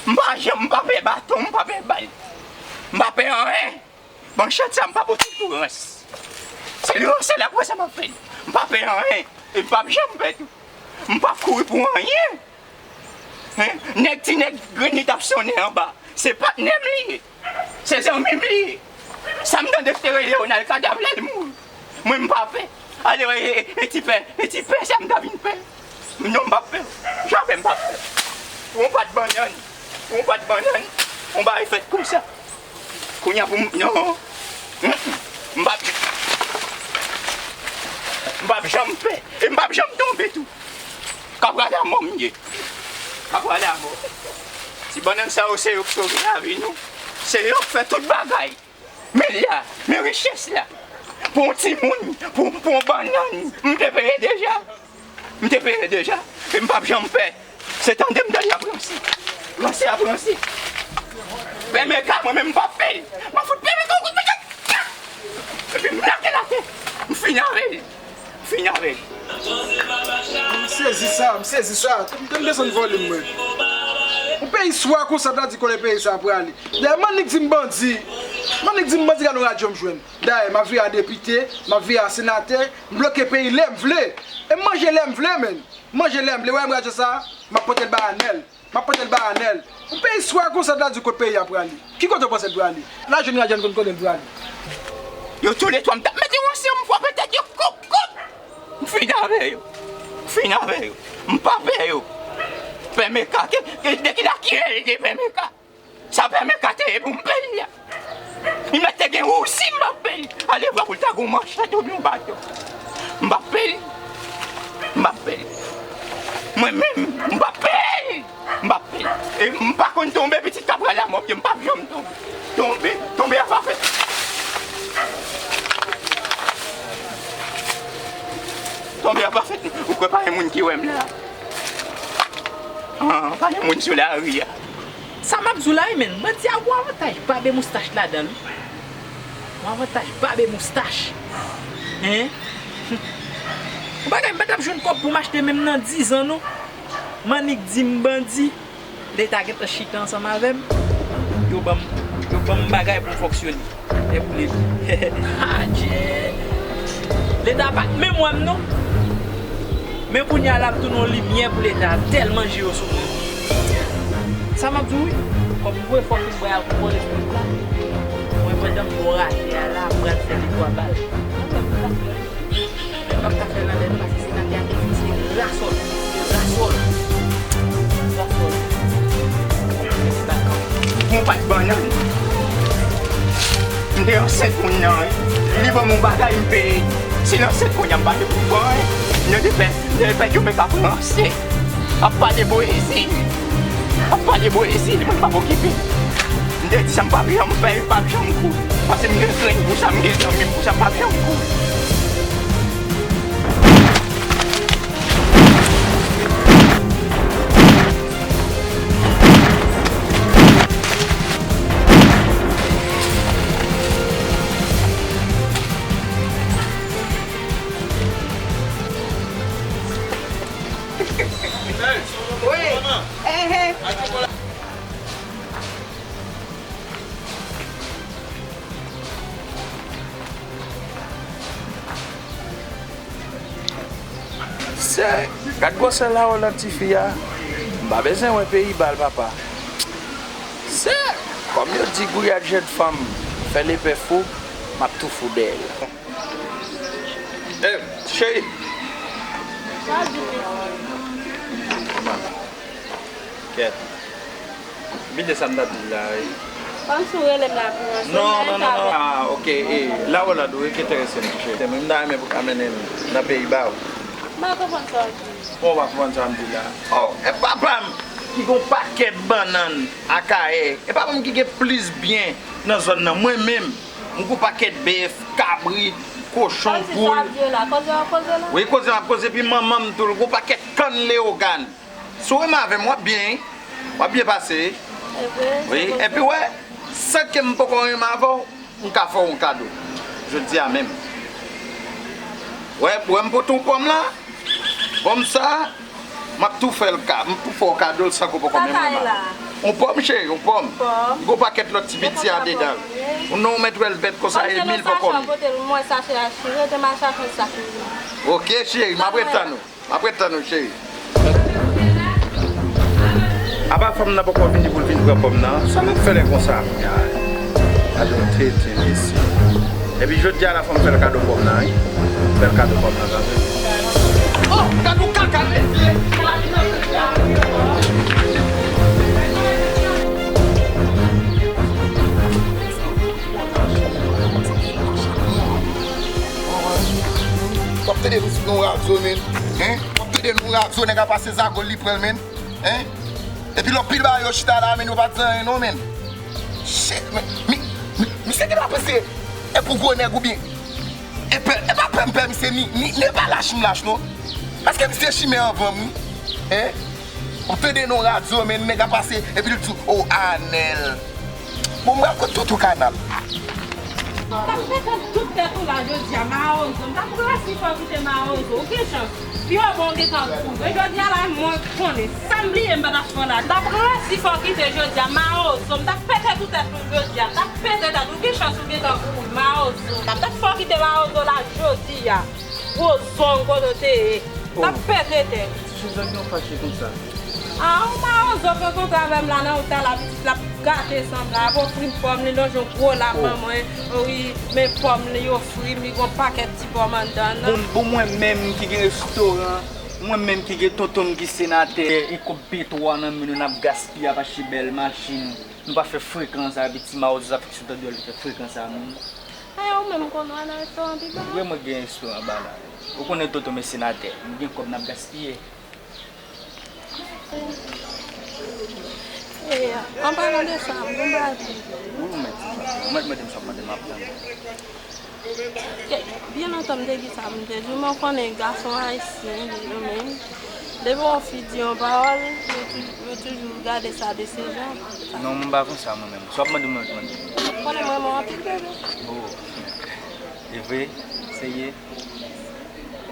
m pa janm, m pa pè baton, m pa pè bal. M pa pè anyen. Manchèt sa m pa pote l pou rans. Se li ranse l ap ranse m ap fè l. M pa pè anyen. E m p ap janm pè tou. M p ap kouri pou anyen. Hen? Nèg ti nèg grenn li t ap sonnen anba. Se patnè m li ye. Se zanmi m li ye. Sa m tande ki te rele Ronald Kadav lè l mouri. Mwen m pa pè. Ale wè e, e, e ti pè, e ti pè sa m ta vin pè. Non, m p ap pè. Jamè m p ap pè. Pou yon pat bannann, pou yon pat bannann, yon bagay fèt konsa. Kounya pou m, non. Mm, mm. M p ap, m p ap janm pè. E m p ap janm tonbe tou. Kapra damò m ye. Kapra damò. Ti bannann sa yo se yo k sove lavi nou. Se yo k fè tout bagay. Men la, men richès la. Pou yon timoun, pou, pou yon bannann, m te peye deja. M te peye deja. E m p ap janm pè. Se tande m tande ap ranse. Ranse ap ranse. Pè Meka, mwen menm m p ap pè l. M ap fout pè Meka yon kout pete. Epi m lage l atè. M fini avè l. M fini avè l. M sezi sa, m sezi sa. M te desann volim mwen. Yon peyi swa konsa, ta di kote peyi sa prale. Dayè, Mannik di m bandi. Mannik di m bandi, gade yon radyo m jwenn. Dayè, m ap vire a depite, m ap vire a senatè, m bloke peyi lè m vle. E m manje lè m vle, menn. M manje lè m vle. Wè m radyo sa, m ap pote l bay Anèl. M ap pote l bay Anèl. Yon peyi swa konsa, ta di kote peyi a prale. Ki kote w panse l prale? Lajè n radyo n konn kote l prale. Yo toulètwa, m t ap mete yo ansanm, m frape tèt yo, koup, koup. M fini avè yo. M fini avè yo. M pa pè yo. Pè Meka, ki, ki, de ki lakirèl de pè Meka? Sa pè Meka te ye pou m pè l la. Li mèt te gen wousi m p ap pè l. Ale vwa pou l ta gen yon manchèt oubyen yon baton. M p ap pè l. M p ap pè l. Mwen menm, m p ap pè l. M p ap pè l. M pa konn tonbe, pitit ka pral a mò pye, m p ap janm tonbe. Tonbe, tonbe a pa fèt. Tonbe a pa fèt. Ou kwè pa gen moun ki wè m la? Ah, pa gen moun sou lari a. Sa m ap di w la wi, menn, bandi a gon avantaj, bab e moustach ladan l wi. Gon avantaj, bab e moustach. Hein? Yon bagay m pa t ap jwenn kòb pou m achte menm nan dizan non. M annik di m bandi. Leta gentan chita ansanm avè m. Yo ban m, yo ban m bagay pou m fonksyone. E pou li. Adje! Leta pa t menm wè m non. Men kounye a la m tounen yon limyè pou Leta tèlman je yo sou mwen. Sa m ap di w wi, kòm m voye fòk m voye al pou vòlè pou Leta. Mwen pandan m bò atè a la, m pral fè de twa bal. Mwen p ap ka fè l anlè non, paske senatè a te di m se rasòl, se rasòl. Rasòl. Yon pak bannann. M te ansent moun nan, wi. Li ban m yon bagay, m peye. Si l ansent kounye a, m pa gen pou m pran, wi. M te pè, m te pè yo menm pa pran ansent. Ap pale poezi. Ap pale poezi, li menm p ap okipe. M te di sa m p ap janm fè, li p ap janm kou. Paske m gen grenn pou sa, m gen zanmi m pou sa, m p ap janm kou. Wi. Ehe. Sè, gad gwosè lawòl an tifi a. M pa bezwen wè peyi bal papa. Sè, kòm yo di gouyad jèn fanm fè lepè fou, m ap tou fou dèyè l. Eh, cheri. Sa di mesye. Kèt. Biten sa m t ap di la, wi. Kòmsi w rele m la pou ranse. Non, non, non, non. Ah, ok. E, lawòl la dwe enterese m, ti cheri. Mwen, m ta renmen pou ka mennen m nan peyi ba w. M pa konprann sa w di. Kòman w pa konprann sa m di la? Oh, e papa m ki gon pakèt bannann Akayè. E papa m ki gen plis byen nan zòn nan. Mwen menm, m gon pakèt bèf, kabrit, kochon, poul. Sa w di la? Koze w ap koze la? Wi, koze m ap koze, epi manman m tou, l gon pakèt kann Leyogàn. Si w renmen avè m, w ap byen, wi. W ap byen pase, wi. Wi, epi wè, san ke m poko renmen avè w, m ka fè w yon kado. Jodi a menm. Wè, wè m pote yon pòm la. Pòm sa, m ap tou fè l ka, m tou fè w kado l san ke w poko menm renmen avè l. Yon pòm, cheri, yon pòm. Pòm. Gon pakèt lòt ti piti andedan l. Non, ou mèt wè l vèt konsa, e mi l poko mi. Pote l, mwen, sachè a chire, te m al chache yon sak. Ok, cheri, m ap ret tann ou. M ap ret tann ou, cheri. Apa fanm nan poko vini pou l vin pran pòm nan? Sa l ap fè lè konsa? Gade yon tete, mesye. Epi jodi a la, fò m fè l kado pòm nan, wi. Fè l kado pòm nan, tande. Oh, gade yon kaka, mesye. W ap tande nou sou yon radyo, men. Hein? W ap tande nou radyo, nèg ap pase zagol, li pran l, men. Hein? Epi lòt pil bagay yo chita la, men yo pa di anyen non, men. Shit, men. Mi, mi, misye te pa panse e pou gwo nèg oubyen. E pè, e pa pè m pè misye, ni, ni, ni e pa lach m lach non. Paske misye chimè anvan m, wi. Hein? W ap tande non radyo, men nèg ap pase, epi l di, "Oh, Anèl." Bon, m pral kot Toto Kanal. M t ap pete tout tèt ou la jodi a, mawozo. M t ap ransi fò w kite mawozo. Ou gen chans. Pi w bon w gentan kouri. Jodi a la, mwen konnen. Sa m bliye m pa t ap fè la. M t ap ransi fò w kite jodi a, mawozo. M t ap pete tout tèt ou jodi a. M t ap pete tèt ou. Ou gen chans ou gentan kouri, mawozo. M t ap fè w kite mawozo la jodi a. Gwo zong kote w te ye. M t ap pete tèt. Ti Suzanne, ou fache konsa? A, ou mawozo pran kontre avè m la nan wout la, pitit la ap gate san m la, ap ofri m pòm, li lonje yon gwo la ban mwen, wi, men pòm li ofri m, li gon pakèt ti pòm anndan l. Bon, bon, mwen menm ki gen restoran, mwen menm ki gen tonton m ki senatè, e kòb P twa nan men nou n ap gaspiye ap achte bèl machin, nou pa fè frekan sa, epi ti mawozo sa fèk sot andeyò li fè frekan sa, moun. Ayen, ou menm konn w al nan restoran pi ba a? Wi, mwen gen restoran ba la. Ou konnen tonton m e senatè, m gen kòb n ap gaspiye. E, an palan de sa, m gon bagay pou di w. Wi, ou mèt di sa. Ou mèt mande m sa w ap mande m, m ap tande. Ke, byen lontan m te di sa, m te di w, men w konnen gason ayisyen, li yo menm, depi yon fi di yon pawòl, yo tou-, yo toujou gade sa de se jan. Non, m pa konsa mwen menm. Sa w ap mande m, mwen mande m. Konnen m renmen w anpil, bebe. Oh. E vre? Serye?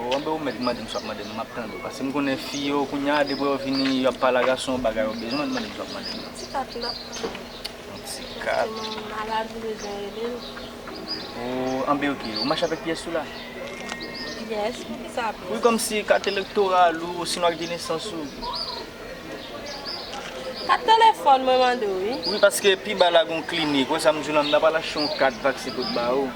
Oh, anben ou mèt mande m sa w ap mande m, m ap tande w. Paske m konnen fi yo, kounye a, depi yo vini, y ap pale a gason, bagay yo bezwen, mèt mande m sa w ap mande m. Ti kat la. Yon ti kat. Paske m malad, m bezwen rele l. Oh, anben oke. Ou mache avèk pyès ou la? Pyès? Poukisa pyès? Wi, kòmsi kat elektoral ou, osinon ak de nesans ou. Kat telefòn mwen mande w, wi. Wi, paske pi ba la gon klinik. Wè sa m di w la, m ta pral achte yon kat vaksen pou t ba ou.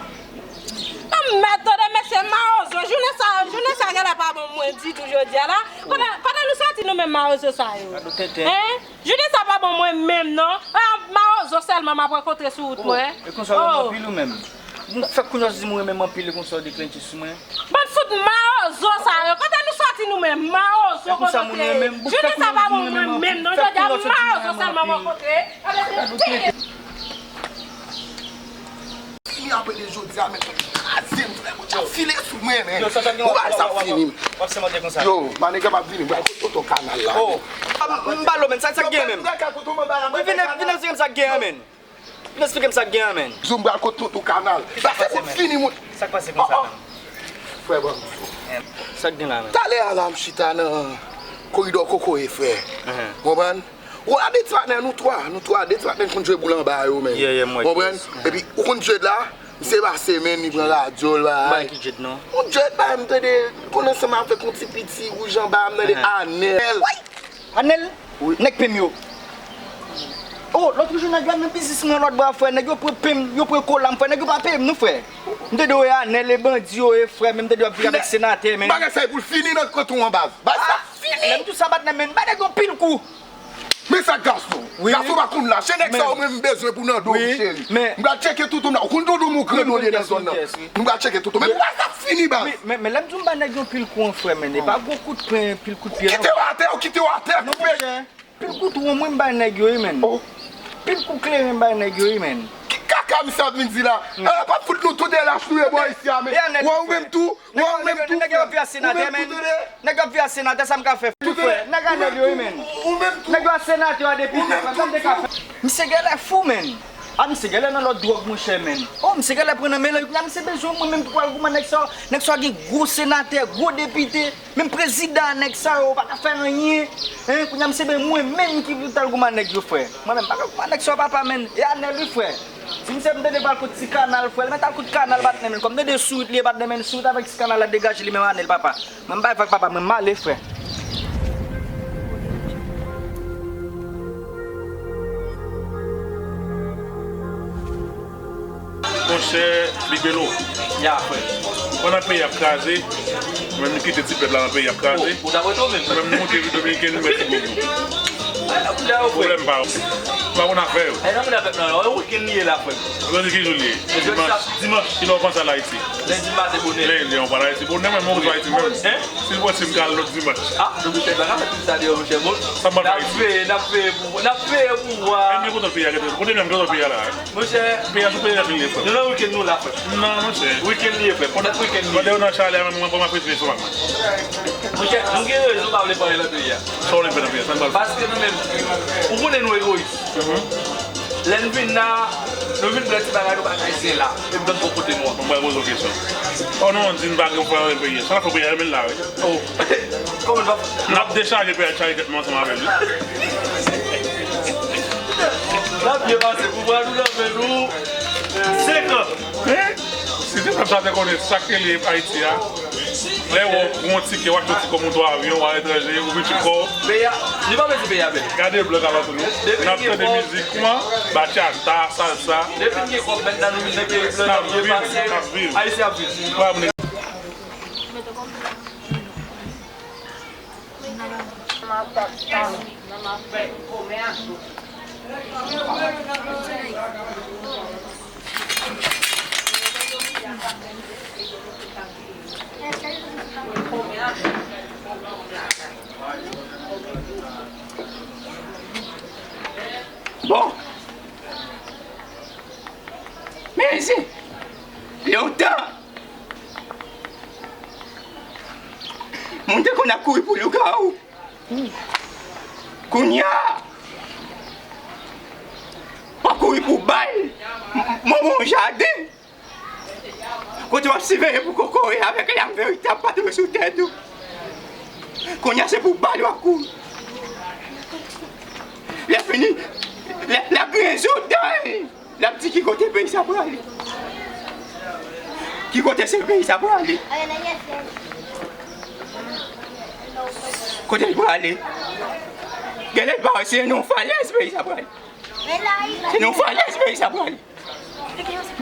Anmèd, tande mesye mawozo. Jounen sa, jounen sa genlè pa bon mwen ditou jodi a la. Pandan, pandan nou sòti nou menm mawozo sa yo. Gad ou tenten. Hein? Jounen sa pa bon mwen menm non. Ah, mawozo sèlman m ap rankontre sou wout mwen. Oh, e konsa w renmen anpil ou menm? M fèk kounye a w di m ou renmen m anpil e konsa w deklenche sou mwen. Bann fout mawozo sa yo. Kote nou sòti nou menm? Mawozo kote nou ye? Jounen sa pa bon mwen menm non. Jodi a mawozo sèlman m rankontre. Fini apre de jodi a, men kraze m, frè, Bondye ap file sou mwen, men. Yo, sa, sa gen. Ou pa sa fini. W ap sèmante konsa. Yo, manega p ap vini, m pral kote tonton Kanal la. Oh. M ba l, men sa, sa k gen menm? Vin, vin, vin, vin, sa k gen, men. Vin esplike m sa k gen an, men. Zo m pral kote tonton Kanal. Sa se pou fini, moun. Sa k pase konsa, men? Frè, ban m di w. Sa k gen la, men? Talè a la, m chita nan koridò kokoye, frè. Konprann? Ou a de ti patnè, nou twa. Nou twa, de ti patnè k konn jwe boul anba yo, men. Konprann? Epi, ou konn Jed la? Misye pase, men, li pran radyo, l bay. Bay ki Jed, non? Yon Jed, bay, m tande, konn ansanm avèk yon ti piti wouj anba, m tande Anèl. Anèl? Wi. Nèg pim yo. Oh, lòt jou nèg yo al nan biznis mwen lòt bò a, frè. Nèg yo pran pim, yo pran kola m, frè. Nèg yo pa peye m non, frè. M tande yo e Anèl, e bandi yo ye, frè, men m tande yo ap vire avèk senatè, men. Bagay sa e pou l fini nan kanton an, baz. Bagay sa fini. Lè m di w sa, patnè, men, bay nèg yo pil kou. Men sa gason. Wi. Gason pa konn lache, nèg sa yo mwen m bezwen pou nan do m, cheri. M pral tcheke toutou m la. Ou konn toutou m ou kre do l ye nan zòn nan. M pral tcheke toutou. Men bagay sa fini, baz. Men, men lè m di w m bay nèg yo pil kou an, frè, men, e pa gwo kout pwen, pil kout pye, non. Kite yo atè, yo kite yo atè, koupe. Pil kout won mwen m bay nèg yo wi, men. Oh. Pil kout kleren m bay nèg yo wi, men. Ki kaka misye ap vin di la? Eh, p ap fout nou tou de lach nou ye bò isi a, men. Wè ou menm tou, wè ou menm tou, frè. Nèg yo ap vire senatè, men. Nèg yo ap vire senatè, sa m ka fè, frè. Nèg a nèg yo wi, men. Ou menm tou. Nèg yo a senatè, a depite, frè, sa m te ka fè. Misye genlè fou, men. Ah, misye genlè nan lòt dwòg, monchè, men. Oh, misye genlè pran nan men l, kounya misye bezwen mwen menm pou al goumen nèg sa yo. Nèg sa yo gen gwo senatè, gwo depite. Menm prezidan a nèg sa yo pa ka fè anyen. Hein, kounya misye ben mwen menm ki pou t al goumen a nèg yo, frè. Mwen menm pa ka goumen a nèg sa yo, papa, men. E Anèl wi, frè. Si misye m tande pral kout ti Kanal, frè, li mèt al kout Kanal, patnè, men. Kòm m tande sou wout li ye, patnè, men, sou wout avèk ti Kanal la degaje li menm, Anèl, papa. Mwen m bay vag, papa, mwen m ale, frè. Monchè Big Belo, ya, frè, pandan peyi ap kraze, mwen menm m kite ti pèp la nan peyi ap kraze. Ou, ou t ap rete ou menm? Mwen menm m monte Repiblik Dominiken, m mèt ti bobo. Pwoblèm pa ou. M pa konn afè yo. Ay, nan moun a pèp nan, yon wikenn li ye la, frè. Jodi ki jou li ye? Dimanch. Dimanch. Kilè w panse al Ayiti? Lendi maten bonè. Lendi, yon pa al Ayiti bonè, mwen menm m pa Ayiti menm. Hein? Si l pòsib, m ka al lòt dimanch. Ah, nou pèp la ka fè tout sa deyò, monchè, bon. Sa m pral fè Ayiti? N ap veye, n ap veye pou, n ap veye pou wa. Enben, kote peyi a gentan? Kote menm, kote peyi a la? Monchè, peyi a sou peyi a vin ye, frè. Nou nan wikenn nou la, frè. Non, monchè. Wikenn li ye, frè. Pandan wikenn li ye. Pandan yo nan chalè a, mwen, mwen, mwen, mwen, mwen, mwen. Monchè, nou gen rezon pa vle pale nan peyi a. Sa w vle fè nan peyi a? Sa n pral fè? Paske nou menm, ou konnen nou egoyis. Lè n vin la, nou vin pran ti bagay nou pa ka eseye la. Epi nou bò kote nou an. Mwen pral poze w kesyon. Oh non, di n pa gen pwoblèm peyi a. Sa n ap fè peyi a, men la, wi. Oh. Kòman n ap fè? N ap dechaje peyi a, chaje tèt nou ansanm avè l, wi. N ap byen pase pou pran nou nan men nou. Senk an. Hein? Si te pèp sa te konnen sa k rele Ayiti a, lè w wè w pran yon tikè, w achte yon tikè, w monte yon avyon, w aletranje, ou vin sou kò w. Peyi a, li pa vle di peyi a bèl. Gade blan k alantou nou. N ap tande mizik kòman? Bachata, salsa. Depi n gen kòb, mentnan nou vin nan peyi blan, n ap byen pase. N ap viv. Ayisyen ap viv. Wè, moun. Lontan, moun te konn ap kouri pou lougawou. Kounye a, w ap kouri pou bal. M, m, mwen gen yon jaden kote w ap siveye pou kokoye avèk lam veritab pa tonbe sou tèt ou. Kounye a, se pou bal w ap kouri. Lè fini, lè, lè l ap griyen zo dan l. L ap di ki kote peyi sa prale. Ki kote se peyi sa prale. Kote l prale. Genlè l pa wè se nan yon falèz peyi sa prale. Se nan yon falèz peyi sa prale.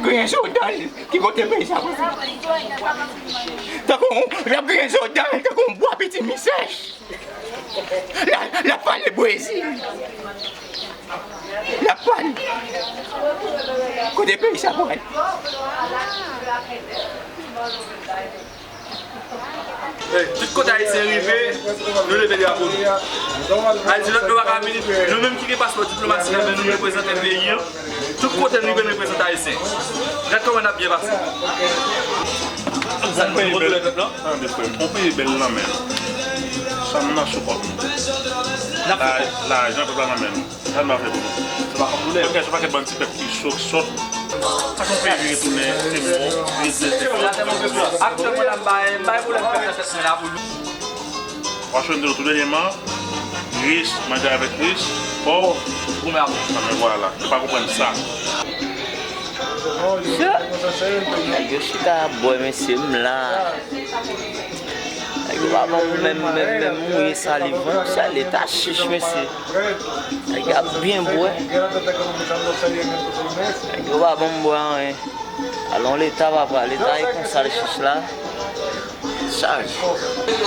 Griyen zo dan l. Ki kote peyi sa prale. Tankou l ap griyen zo dan l tankou yon bwa pitimi sèch. L ap, l ap pale Brezil. L ap pale. Kote peyi sa pral? Tout kote Ayisyen rive, nou leve drapo nou. Ayiti lòt nou pa ka vini. Nou menm ki gen paspò diplomatik nan men nou, nou reprezante peyi an. Tout kote n rive, n reprezante Ayisyen. Gad kòman n ap byen pase. Sa n fè pou tout lè pèp lan? Tande frè m, on peyi bèl nan men nou. Sa n nan sou kòb nou. Lajan pèp la nan men nou. Sa n va fè pou nou? Se pa kòb nou lè. Yon pakèt bann ti pèp ki cho, ki sòt. Sa k on peyi vire tounen, se mò, vire tounen, se fò. Aktyèlman, n ap bay, bay pwoblèm pèp nan tèt mwen la pou nou. Washington, tou dènyèman, rich manje avèk rich, pòv goumen avèk. Sa men vwala, yo pa konprann sa. Nèg yo chita ap bwè, mesye, m la. Nèg yo pa ban m menm, menm, menm mouye saliv, non, se Leta chich, mesye. Nèg yo ap byen bwè. Nèg yo pa ban m bwè anyen. Alon Leta, papa, Leta e konsa l chich la. Chaj.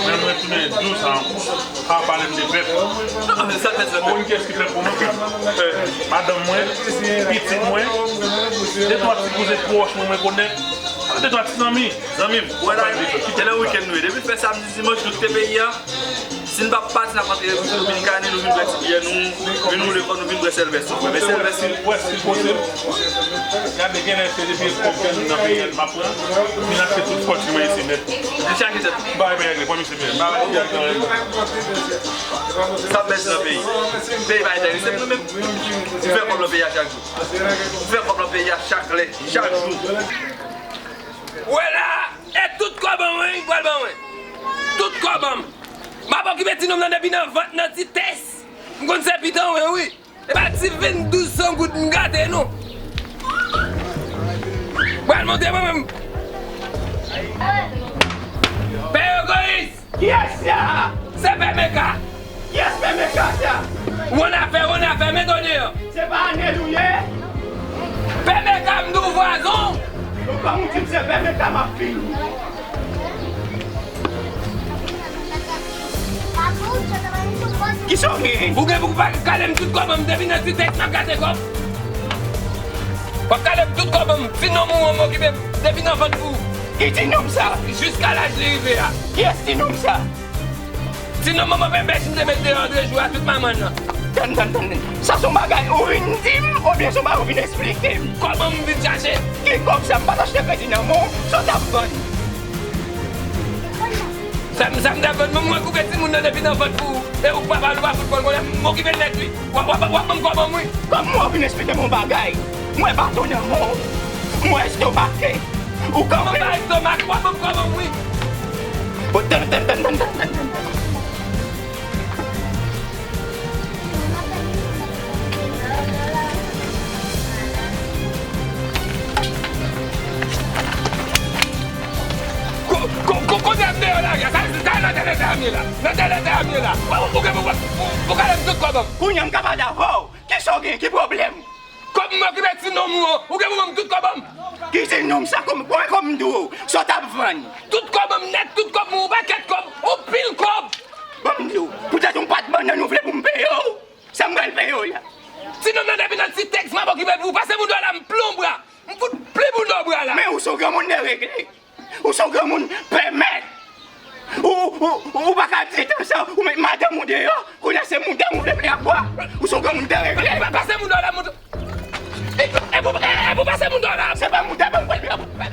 Men mwen tounen douz an ankò. Pa pale m de pèp. Mwen ki eski pèp pou mwen, frè m. Madanm mwen, pitit mwen, de twa ti kouzen pwòch mwen, mwen konèt. De twa ti zanmi. Zanmi m, wè la, kite nan wikenn nou ye. Depi fè samdi, dimanch, nou kite peyi a. Si n pa pati, n ap rantre Repiblik Dominikani, nou vin bwè ti byè nou, vin woule kò nou, vin bwè sèlvès nou. Men sèlvès nou. Wè, si posib, gade, genlè se depi epòk grann nan peyi a m ap pran, vin achte tout fòti mwen isi nèt. Li chaje tèt. M pa regle, pran misye byen. M pa regle, pran misye. Sa bèz nan peyi. Peyi pa enterese nou menm. M fè kòb nan peyi a chak jou. M fè kòb nan peyi a chak lè, chak jou. Wè la, e tout kòb an mwen, li pral ban mwen. Tout kòb an m. M ap okipe ti nonm nan depi nan vant nan ti tès. M konn se pitan mwen, wi. E pa ti venndouz san goud m gate, non. Pral monte mwen menm. Pè egoyis. Kiyès sa? Se Pè Meka. Kiyès Pè Meka sa? Wonnafè, wonnafè, met w deyò. Se pa Anèl ou ye? Pè Meka m di w vwazon. Ou kòm ou di m se Pè Meka m ap vini. Kisa w gen? Ou gen pou w pa kale m tout kòb an m depi nan ti tèks m ap gate kòb. W ap kale m tout kòb an m, ti nonm ou an m okipe depi nan vant ou. Ki ti nonm sa? Jiska laj li rive a. Kiyès ti nonm sa? Ti nonm manman bèbèch m te met deyò de jou a tout manman nan. Tann, tann, tann. Sa se yon bagay ou vin di m oubyen se yon bagay ou vin esplike m? Kòb an m vin chache. Ki kòb sa? M pa t achte kredi nan men w, sa w t ap vann? Sa m, sa m t ap vann? Mwen, mwen koupe timoun nan depi nan vant pou ou. E ou papa l ou pa fout konn konnen m okipe l nèt wi. W ap, w ap, w ap ban m kòb an m wi. Kòm mwen w vin esplike m yon bagay. Mwen baton nan men w. Mwen estomake. Ou kanpe. Mwen pa estomak, w ap ban m kòb an m wi. Bon, tann, tann, tann. Ko-, ko-, ko-, kote m deyò la, sa, sa nan tèt leta m ye la. Nan tèt leta m ye la. Ou, ou, ou, ou, ou, ou kale m tout kòb an m. Kounye a m ka pale avè w. Kisa w gen? Ki pwoblèm? Kòb m okipe ti nonm ou an. Ou gen pou ban m tout kòb an m. Ki ti nonm sa? Kòm, kòm m di w, sa w t ap vann? Tout kòb an m nèt, tout kòb mwen, yon pakèt kòb, yon pil kòb. Ban m di w, poutèt yon pat bannann ou vle pou m peye w? Sa m pral peye w la? Ti nonm nan depi nan ti tèks m ap okipe pou ou. Pase m yon dòla m plon bra. M fout pli pou dò bra la. Men ou se yon granmoun deregle. Ou se yon granmoun pèmèt. Ou, ou, ou pa ka di tan sa, ou met madanm ou deyò, kounye a se mouda ou vle pran ak bwa. Ou se yon granmoun deregle. Pa, pase m yon dòla, mouda. E, e pou, e, e pou pase m yon dòla. Se pa mouda ban m pral pran.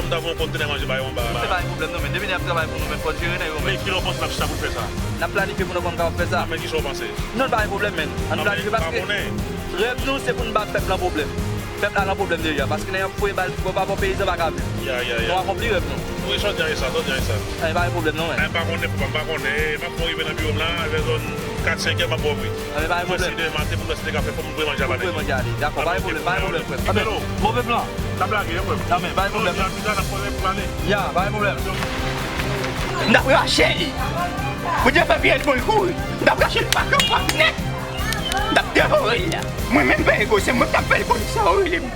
fò m ta voye yon kontènè manje ba yo anba. Misye pa gen pwoblèm non, men depi nèg ap travay pou nou, men fò l jere nèg yo, men. Men kilè w panse n ap chita pou n fè sa? N ap planifye pou nou konn kapab fè sa. Men kisa w panse? Non, l pa gen pwoblèm, men. Ann planifye paske rèv nou se pou n ba pèp lan pwoblèm. Pèp la lan pwoblèm deja, paske nèg ap foye bal, bon, pa bon peyizan pa ka viv. Ya, ya, ya. Nou akonpli rèv nou. Wi, sa w di a e sa, sa w di a e sa. Ay, pa gen pwoblèm non, men. Ay, m pa konnen, papa, m pa konnen. M ap fè yon rive nan biwo m la, avè zòn kat, senk è, m ap ba w wi. Anben, pa gen pwoblèm. Mwen si demen maten pou mwen si te ka fè fò m voye manje a ba nèg yo. Voye manje ale, dakò, pa gen pwoblèm, pa gen pwoblèm, frè. Anben, move plan. N ap lage yo, frè. Anben, pa gen pwoblèm. Yo, yo, yo, n ap koze pou ale. Ya, pa gen pwoblèm. M t ap rache li. Pou Dye fè pyès bon l kouri. M t ap rache l pak an pak nèt. M t ap devore l la. Mwen menm pa egosen, mwen k t ap fè l konn sa yo rele m.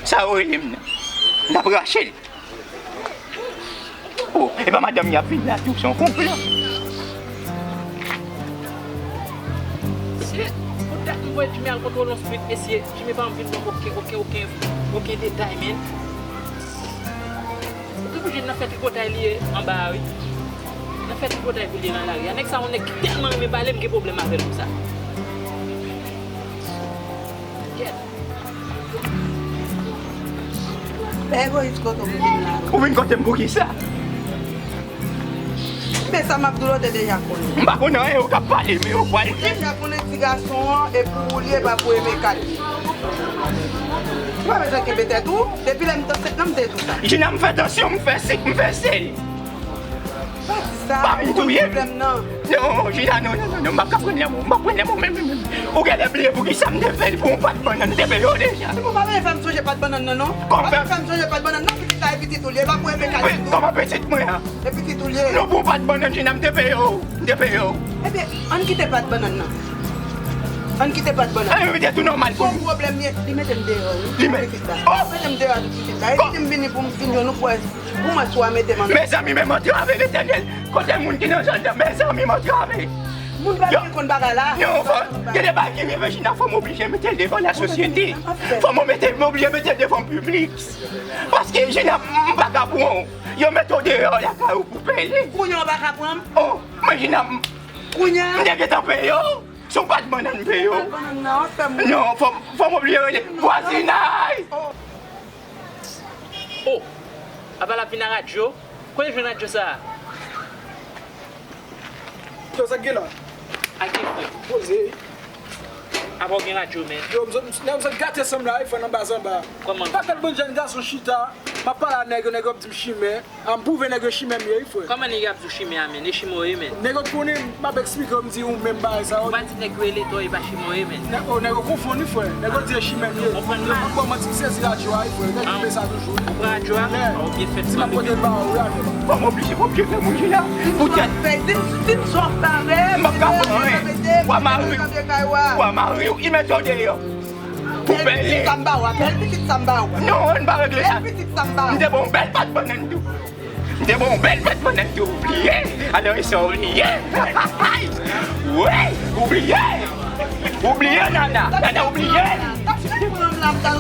Sa yo rele m nan. M t ap rache l. Oh, e pa madanm li ap vin la tou, se yon konplo. Se pou dat m voye Jimmy al kontwole yon street, mesye. Jimmy pa anvi ban m okenn, okenn, okenn, okenn detay, men. Ou te pou jwenn nan fè tripotay li ye anba a, wi. Nan fè tripotay pou li ye nan lari a. Nèg sa, yon nèg ki tèlman renmen pale, m gen pwoblèm avè l konsa. Kèt. Pè egoyis, kote w vin la? Ou vin kote m pou kisa? Men sa m ap di w la, w te deja konnen. M pa konn anyen, ou k ap pale, men ou pral di. Ou deja konnen ti gason an, e pou ou li ye, pa pou Emeka li ye. Ou pa bezwen kenbe tèt ou, depi lè m t ansent nan, m te di w sa. Jina, m fè tansyon, m fè sik, m fè sèl. Pa di sa, pa vin touye m. Non, Jina, non, non, non, non, m p ap ka pran lanmò, m p ap pran lanmò menm, menm, menm. Ou genlè bliye pou kisa m te fè l pou yon pat bannann, m te peye w deja. Ou pa bezwen fè m sonje pat bannann nan, non. Ou pa bezwen fè m sonje pat bannann nan, pitit la e pitit ou li ye, e pa pou Emeka li ye. Kòman pitit mwen an? E pitit ou li ye. Non, pou yon pat bannann, Jina, m te peye w, m te peye w. Ebyen, ann kite pat bannann nan. Ann kite pat bannann. Ann mete tou nòmal pou nou. Fon pwoblèm ye, li mete m deyò, wi. Li met- Pitit la. Oh! Mete m deyò avèk pitit la. E di m vini pou m vin jwenn ou pou wè, pou m wè si w a mete m ann. Mezanmi, men m antrave, Letènèl. Kote moun ki nan zòn nan, mezanmi, m antrave. Moun pa vin konn bagay la. Non, fò, gen de bagay ki rive, Jina, fò m oblije mete l devan lasosyete. Fò m mete, m oblije mete l devan piblik. Paske, Jina, m pa ka pran w. Yo mete w deyò lakay ou pou pèlen. Kounye a w pa ka pran m? Oh, mwen, Jina, m- Kounye a? M te gentan peye w. Se yon pat bannann m peye w. Pat bannann nan, w ap fè m. Non, fò, fò m oblije rele vwazinay. Oh. Oh, apa l ap vin a radyo? Kote l jwenn radyo sa a? Yo, sa k gen la? A gen frè. Poze. Apa w gen radyo, men? Yo, m sot, m sot gate sanm la, wi, frè, nan baz anba. Kòman? Pa tèt bann jèn gason chita, m ap pale a nèg yo, nèg yo ap di m chimè. A m pwouve nèg yo chimè m ye, wi, frè. Kòman nèg yo ap di w chimè a, men? E chimè w ye, men. Nèg yo t konnen, m ap eksplike yo, m di ou menm bagay sa yo. Ou pa di nèg yo rele tò, e pa chimè w ye, men. Nèg, oh, nèg yo konfonn, wi, frè. Nèg yo di e chimè m ye. Konprann mal. Yo pran manti, m sezi radyo a, wi, frè. Nèg yo kenbe sa toujou. Ou pran radyo a? Yeah. Ou byen fèt. Si m ap pote l ba ou, wi, atò. Bon, m oblije, m oblije fè moun Jina. Poutèt. Di m sa w ap fè, di m, di m sa w ap fè avè m. M p ap ka pran anyen. W a mari w. W a mari w, li mete w deyò. Pou bèl pitit sa m ba w a, bèl pitit sa m ba w a. Non, ann pa regle sa. Bèl pitit sa m ba w. M te ba w bèl pat bannann tou. M te ba w bèl pat bannann tou. Ou bliye. Alò, e sa w bliye. Wi, ou bliye. Ou bliye, Nana. Nana, ou bliye.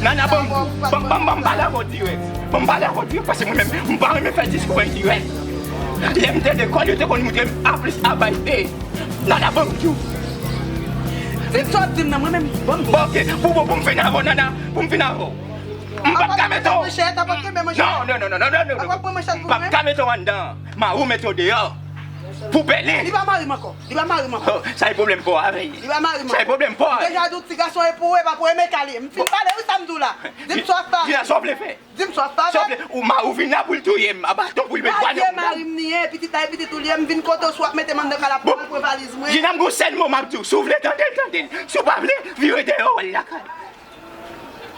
Nana, ban m, ban m, ban m, ban m pale avè w dirèk. Ban m pale avè w dirèk, paske mwen menm, m pa renmen fè diskou endirèk. Lè m te lekòl, yo te konn moutre m A plis A bay B. Nana, ban m di w. Di m sa w ap di m nan, mwen menm, ban m di w. Bon, ok, pou, pou, pou m fin avè w, Nana, pou m fin avè w. M p ap ka mete w. Apa kenbe manchèt, apa kenbe manchèt. Non, non, non. Apa pran manchèt pou mwen. M p ap ka mete w anndan. Mari w mete w deyò. Pou pèlen. Li pa mari m ankò. Li pa mari m ankò. Oh, sa e pwoblèm pa w avè l. Li pa mari m ankò. Sa e pwoblèm pa w avè l. M deja di w ti gason e pou ou, e pa pou Emeka li ye. M fin pale wi sa m di w la. Di m sa w ap fè. Di la sa w vle fè. Di m sa w ap fè avè l. Ou mari w vin la pou l touye m a baton pou l met dwa nan kou m. Mari m li ye, pitit la e pitit ou li ye, m vin kote w si w ap mete m anndan kay la pou m al pran valiz mwen. Jina, m gon sèl mo m ap di w, si w vle tande l, tande l. Si w pa vle, vire dèyè w al lakay.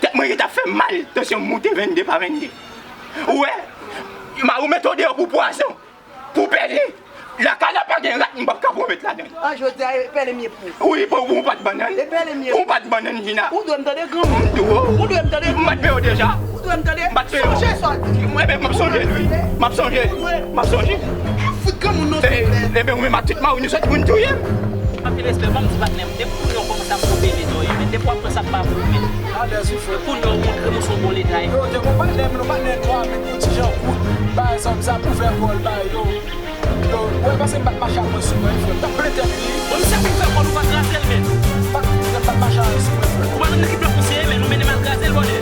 Tèt mwen ret ap fè m mal, tansyon m moute vennde pa vennde. Ou wè, mari w mete w deyò pou pwazon. Pou pèlen. Lakay la pa gen rat, m p ap ka pwomèt ladan l. An, jodi a, e pèlen m ye pou ou. Wi, pou, pou yon pat bannann. E pèlen m ye pou ou. Pou yon pat bannann, Jina. Ou dwe m tande, granmoun. M tou. Ou dwe m tande. M pa t peye w deja. Ou dwe m tande. M pa t peye w. Sonje sa w di m. Ebyen, m ap sonje l, wi. M ap sonje l. M ap sonje. Fout granmoun non. Ebyen, ou menm ak tout mari w, nou sot pou n touye m. Anpil respè, ban m di patnè m, depi kounye a w kòmanse ap pran pèlen, non, men depi w ap pran sa k pa pou Frè, kounye a w montre m ou se yon bon leta, wi. Yo, te konprann, men nou pa nèt nwa, men pou ti jan kout, bay zam sa pou fè kòl, bay yo. Yo, ou wè, panse m pa t mache al mwen sou mwen, frè. M t ap plen tèt li. Bon, misye ap vin fè kòl, ou pa kraze l, men. M pa t, m pa t mache al sou mwen, frè. Ou pa konn nan ki blòk misye ye, men, ou mennen m al kraze l, bòdè.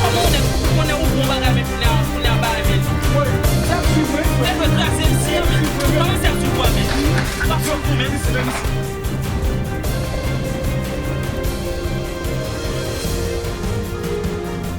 Kòman ou nèg, ou konnen ou bon bagay, men kounye a, kounye a bagay, men. Wi, misye ap swiv mwen, frè. Nèg yo kraze misye, men. Kòman misye ap swiv mwen, men? Ou ap fè kou, men.